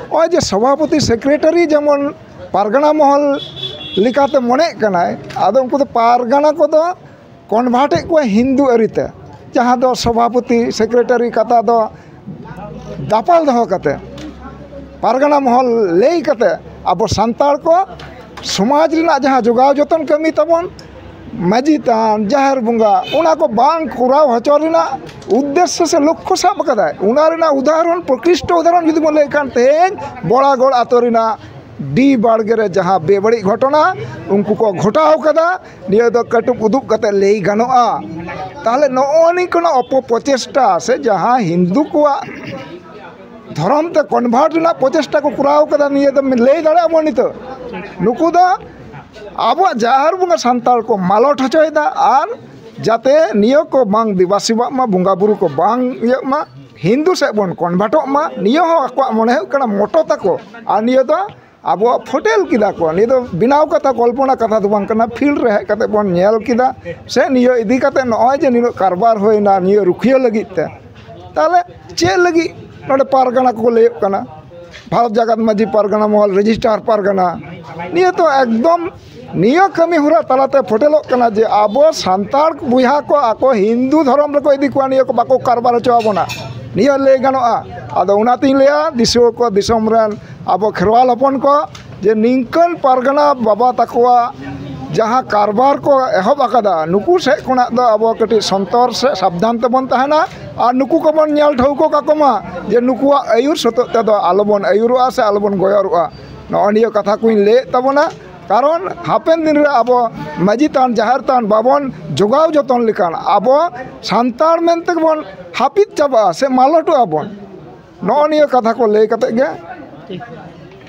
ᱱᱚᱜᱼᱚᱭ ᱡᱮ ᱥᱚᱵᱷᱟᱯᱚᱛᱤ ᱥᱮᱠᱨᱮᱴᱟᱨᱤ ᱡᱮᱢᱚᱱ ᱯᱟᱨᱜᱟᱱᱟ ᱢᱚᱦᱚᱞ ᱞᱮᱠᱟᱛᱮ ᱢᱚᱱᱮᱜ ᱠᱟᱱᱟᱭ, ᱟᱫᱚ ᱩᱱᱠᱩ ᱫᱚ ᱯᱟᱨᱜᱟᱱᱟ ᱠᱚᱫᱚ ᱠᱚᱱᱵᱷᱟᱨᱴ ᱮᱫ ᱠᱚᱣᱟ ᱦᱤᱱᱫᱩ ᱟᱹᱨᱤᱛᱮ, ᱡᱟᱦᱟᱸ ᱫᱚ ᱥᱚᱵᱷᱟᱯᱚᱛᱤ ᱥᱮᱠᱨᱮᱴᱟᱨᱤ ᱠᱟᱛᱷᱟ ᱫᱚ ᱫᱟᱯᱟᱞ ᱫᱚᱦᱚ ᱠᱟᱛᱮ, ᱯᱟᱨᱜᱟᱱᱟ ᱢᱚᱦᱚᱞ ᱞᱟᱹᱭ ᱠᱟᱛᱮ ᱟᱵᱚ ᱥᱟᱱᱛᱟᱲ ᱠᱚ ᱥᱚᱢᱟᱡᱽ ᱨᱮᱱᱟᱜ ᱡᱟᱦᱟᱸ ᱡᱚᱜᱟᱣ ᱡᱚᱛᱚᱱ ᱠᱟᱹᱢᱤ ᱛᱟᱵᱚᱱ, ᱢᱟᱹᱡᱷᱤ ᱛᱷᱟᱱ, ᱡᱟᱦᱮᱨ ᱵᱚᱸᱜᱟ, ᱚᱱᱟ ᱠᱚ ᱵᱟᱝ ᱠᱚᱨᱟᱣ ᱦᱚᱪᱚ ᱨᱮᱱᱟᱜ ᱩᱫᱽᱫᱮᱥᱥᱚ ᱥᱮ ᱞᱚᱠᱠᱷᱚ ᱥᱟᱵ ᱟᱠᱟᱫᱟᱭ᱾ ᱚᱱᱟ ᱨᱮᱱᱟᱜ ᱩᱫᱟᱦᱚᱨᱚᱱ, ᱯᱨᱚᱠᱨᱤᱥᱴᱚ ᱩᱫᱟᱦᱚᱨᱚᱱ ᱡᱩᱫᱤ ᱵᱚᱱ ᱞᱟᱹᱭ ᱠᱷᱟᱱ, ᱛᱮᱦᱮᱧ ᱵᱚᱲᱟᱜᱚᱲ ᱟᱛᱳ ᱨᱮᱱᱟᱜ ᱰᱤ ᱵᱟᱲᱜᱮ ᱨᱮ ᱡᱟᱦᱟᱸ ᱵᱮᱵᱟᱹᱲᱤᱡ ᱜᱷᱚᱴᱚᱱᱟ ᱩᱱᱠᱩ ᱠᱚ ᱜᱷᱚᱴᱟᱣ ᱠᱟᱫᱟ, ᱱᱤᱭᱟᱹ ᱫᱚ ᱠᱟᱹᱴᱩᱵ ᱩᱫᱩᱜ ᱠᱟᱛᱮ ᱞᱟᱹᱭ ᱜᱟᱱᱚᱜᱼᱟ᱾ ᱛᱟᱦᱚᱞᱮ ᱱᱚᱜᱼᱚ ᱱᱤᱝᱠᱟᱹᱱᱟᱜ ᱚᱯᱚᱯᱨᱚᱪᱮᱥᱴᱟ ᱥᱮ ᱡᱟᱦᱟᱸ ᱦᱤᱱᱫᱩ ᱠᱚᱣᱟᱜ ᱫᱷᱚᱨᱚᱢ ᱛᱮ ᱠᱚᱱᱵᱷᱟᱨᱴ ᱨᱮᱱᱟᱜ ᱯᱨᱚᱪᱮᱥᱴᱟ ᱠᱚ ᱠᱚᱨᱟᱣ ᱠᱟᱫᱟ, ᱱᱤᱭᱟᱹ ᱫᱚ ᱞᱟᱹᱭ ᱫᱟᱲᱮᱭᱟᱜ ᱵᱚᱱ ᱱᱤᱛᱚᱜ᱾ ᱱᱩᱠᱩ ᱫᱚ ᱟᱵᱚᱣᱟᱜ ᱡᱟᱦᱮᱨ ᱵᱚᱸᱜᱟ ᱥᱟᱱᱛᱟᱲ ᱠᱚ ᱢᱟᱞᱚᱴ ᱦᱚᱪᱚᱭᱮᱫᱟ ᱟᱨ ᱡᱟᱛᱮ ᱱᱤᱭᱟᱹ ᱠᱚ ᱵᱟᱝ ᱫᱮᱵᱟ ᱥᱮᱵᱟᱜ ᱢᱟ, ᱵᱚᱸᱜᱟ ᱵᱩᱨᱩ ᱠᱚ ᱵᱟᱝ ᱤᱭᱟᱹᱜ ᱢᱟ, ᱦᱤᱱᱫᱩ ᱥᱮᱫ ᱵᱚᱱ ᱠᱚᱱᱵᱷᱟᱨᱴᱚᱜ ᱢᱟ, ᱱᱤᱭᱟᱹ ᱦᱚᱸ ᱟᱠᱚᱣᱟᱜ ᱢᱚᱱᱮ ᱦᱩᱭᱩᱜ ᱠᱟᱱᱟ ᱢᱚᱴᱚ ᱛᱟᱠᱚ᱾ ᱟᱨ ᱱᱤᱭᱟᱹ ᱫᱚ ᱟᱵᱚᱣᱟᱜ ᱯᱷᱳᱴᱮᱞ ᱠᱮᱫᱟ ᱠᱚ, ᱱᱤᱭᱟᱹ ᱫᱚ ᱵᱮᱱᱟᱣ ᱠᱟᱛᱷᱟ, ᱠᱚᱞᱯᱚᱱᱟ ᱠᱟᱛᱷᱟ ᱫᱚ ᱵᱟᱝ ᱠᱟᱱᱟ, ᱯᱷᱤᱞᱰ ᱨᱮ ᱦᱮᱡ ᱠᱟᱛᱮ ᱵᱚᱱ ᱧᱮᱞ ᱠᱮᱫᱟ᱾ ᱥᱮ ᱱᱤᱭᱟᱹ ᱤᱫᱤ ᱠᱟᱛᱮ ᱱᱚᱜᱼᱚᱭ ᱡᱮ ᱱᱤᱱᱟᱹᱜ ᱠᱟᱨᱵᱟᱨ ᱦᱩᱭᱱᱟ ᱱᱤᱭᱟᱹ ᱨᱩᱠᱷᱤᱭᱟᱹ ᱞᱟᱹᱜᱤᱫ ᱛᱮ, ᱛᱟᱦᱚᱞᱮ ᱪᱮᱫ ᱞᱟᱹᱜᱤᱫ ᱱᱚᱰᱮ ᱯᱟᱨᱜᱟᱱᱟ ᱠᱚᱠᱚ ᱞᱟᱹᱭᱚᱜ ᱠᱟᱱᱟ? ᱵᱷᱟᱨᱚᱛ ᱡᱟᱠᱟᱛ ᱢᱟᱹᱡᱷᱤ ᱯᱟᱨᱜᱟᱱᱟ ᱢᱚᱦᱚᱞ, ᱨᱮᱡᱤᱥᱴᱟᱨ ᱯᱟᱨᱜᱟᱱᱟ, ᱱᱤᱭᱟᱹ ᱛᱚ ᱮᱠᱫᱚᱢ ᱱᱤᱭᱟᱹ ᱠᱟᱹᱢᱤ ᱦᱚᱨᱟ ᱛᱟᱞᱟᱛᱮ ᱯᱷᱚᱴᱮᱞᱚᱜ ᱠᱟᱱᱟ ᱡᱮ ᱟᱵᱚ ᱥᱟᱱᱛᱟᱲ ᱵᱚᱭᱦᱟ ᱠᱚ ᱟᱠᱚ ᱦᱤᱱᱫᱩ ᱫᱷᱚᱨᱚᱢ ᱨᱮᱠᱚ ᱤᱫᱤ ᱠᱚᱣᱟ, ᱱᱤᱭᱟᱹ ᱠᱚ ᱵᱟᱠᱚ ᱠᱟᱨᱵᱟᱨ ᱦᱚᱪᱚ ᱟᱵᱚᱱᱟ, ᱱᱤᱭᱟᱹ ᱞᱟᱹᱭ ᱜᱟᱱᱚᱜᱼᱟ᱾ ᱟᱫᱚ ᱚᱱᱟᱛᱤᱧ ᱞᱟᱹᱭᱟ ᱫᱤᱥᱩᱣᱟᱹ ᱠᱚ, ᱫᱤᱥᱚᱢ ᱨᱮᱱ ᱟᱵᱚ ᱠᱷᱮᱨᱣᱟᱞ ᱦᱚᱯᱚᱱ ᱠᱚ, ᱡᱮ ᱱᱤᱝᱠᱟᱹᱱ ᱯᱟᱨᱜᱟᱱᱟ ᱵᱟᱵᱟ ᱛᱟᱠᱚᱣᱟᱜ ᱡᱟᱦᱟᱸ ᱠᱟᱨᱵᱟᱨ ᱠᱚ ᱮᱦᱚᱵ ᱟᱠᱟᱫᱟ, ᱱᱩᱠᱩ ᱥᱮᱫ ᱠᱷᱚᱱᱟᱜ ᱫᱚ ᱟᱵᱚ ᱠᱟᱹᱴᱤᱡ ᱥᱚᱱᱛᱚᱨ ᱥᱮ ᱥᱟᱵᱫᱷᱟᱱ ᱛᱮᱵᱚᱱ ᱛᱟᱦᱮᱱᱟ᱾ ᱟᱨ ᱱᱩᱠᱩ ᱠᱚᱵᱚᱱ ᱧᱮᱞ ᱴᱷᱟᱹᱣᱠᱟᱹ ᱠᱟᱠᱚ ᱢᱟ ᱡᱮ ᱱᱩᱠᱩᱣᱟᱜ ᱟᱹᱭᱩᱨ ᱥᱚᱛᱚᱜ ᱛᱮᱫᱚ ᱟᱞᱚᱵᱚᱱ ᱟᱹᱭᱩᱨᱚᱜᱼᱟ ᱥᱮ ᱟᱞᱚᱵᱚᱱ ᱜᱚᱭᱚᱨᱚᱜᱼᱟ᱾ ᱱᱚᱜᱼᱚ ᱱᱤᱭᱟᱹ ᱠᱟᱛᱷᱟ ᱠᱚᱧ ᱞᱟᱹᱭᱮᱫ ᱛᱟᱵᱚᱱᱟ᱾ ᱠᱟᱨᱚᱱ ᱦᱟᱯᱮᱱ ᱫᱤᱱ ᱨᱮ ᱟᱵᱚ ᱢᱟᱹᱡᱷᱤ ᱛᱷᱟᱱ, ᱡᱟᱦᱮᱨ ᱛᱷᱟᱱ ᱵᱟᱵᱚᱱ ᱡᱚᱜᱟᱣ ᱡᱚᱛᱚᱱ ᱞᱮᱠᱷᱟᱱ ᱟᱵᱚ ᱥᱟᱱᱛᱟᱲ ᱢᱮᱱᱛᱮ ᱵᱚᱱ ᱦᱟᱹᱯᱤᱫ ᱪᱟᱵᱟᱜᱼᱟ ᱥᱮ ᱢᱟᱞᱚᱴᱚᱜᱼᱟ ᱵᱚᱱ᱾ ᱱᱚᱜᱼᱚ ᱱᱤᱭᱟᱹ ᱠᱟᱛᱷᱟ ᱠᱚ ᱞᱟᱹᱭ ᱠᱟᱛᱮ ᱜᱮ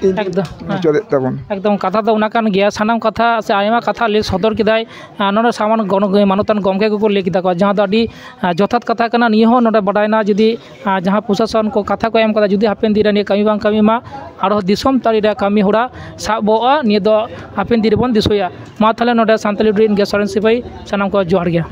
ᱤᱧ ᱮᱠᱫᱚᱢ, ᱦᱮᱸ᱾ ᱢᱩᱪᱟᱹᱫᱮᱫ ᱛᱟᱵᱚᱱ᱾ ᱮᱠᱫᱚᱢ, ᱠᱟᱛᱷᱟ ᱫᱚ ᱚᱱᱟ ᱠᱟᱱ ᱜᱮᱭᱟ᱾ ᱥᱟᱱᱟᱢ ᱠᱟᱛᱷᱟ ᱥᱮ ᱟᱭᱢᱟ ᱠᱟᱛᱷᱟ ᱞᱟᱹᱭ ᱥᱚᱫᱚᱨ ᱠᱮᱫᱟᱭ, ᱟᱨ ᱱᱚᱰᱮ ᱥᱟᱢᱟᱱ ᱜᱚᱱ-, ᱢᱟᱱᱚᱛᱟᱱ ᱜᱚᱢᱠᱮ ᱠᱚᱠᱚ ᱞᱟᱹᱭ ᱠᱮᱫᱟ ᱠᱚ, ᱡᱟᱦᱟᱸ ᱫᱚ ᱟᱹᱰᱤ, ᱟᱨ, ᱡᱚᱛᱷᱟᱛ ᱠᱟᱛᱷᱟ ᱠᱟᱱᱟ᱾ ᱱᱤᱭᱟᱹ ᱦᱚᱸ ᱱᱚᱰᱮ ᱵᱟᱰᱟᱭᱱᱟ, ᱡᱩᱫᱤ, ᱟᱨ, ᱡᱟᱦᱟᱸ ᱯᱨᱚᱥᱟᱥᱚᱱ ᱠᱚ ᱠᱟᱛᱷᱟ ᱠᱚ ᱮᱢ ᱠᱟᱫᱟ, ᱡᱩᱫᱤ ᱦᱟᱯᱮᱱ ᱫᱤᱱ ᱨᱮ ᱱᱤᱭᱟᱹ ᱠᱟᱹᱢᱤ ᱵᱟᱝ ᱠᱟᱹᱢᱤ ᱢᱟ, ᱟᱨᱦᱚᱸ ᱫᱤᱥᱚᱢ ᱛᱟᱹᱨᱤ ᱨᱮ ᱠᱟᱹᱢᱤ ᱦᱚᱨᱟ ᱥᱟᱵᱚᱜᱼᱟ, ᱱᱤᱭᱟᱹ ᱫᱚ ᱦᱟᱯᱮᱱ ᱫᱤᱱ ᱨᱮᱵᱚᱱ ᱫᱤᱥᱟᱹᱭᱟ᱾ ᱢᱟ ᱛᱟᱦᱚᱞᱮ ᱱᱚᱰᱮ ᱥᱟᱱᱛᱟᱞᱤ ᱨᱮᱱ ᱜᱮ ᱥᱚᱨᱮᱱ ᱥᱤᱯᱟᱹᱦᱤ, ᱥᱟᱱᱟᱢ ᱠᱚ ᱡᱚᱦᱟᱨ ᱜᱮ᱾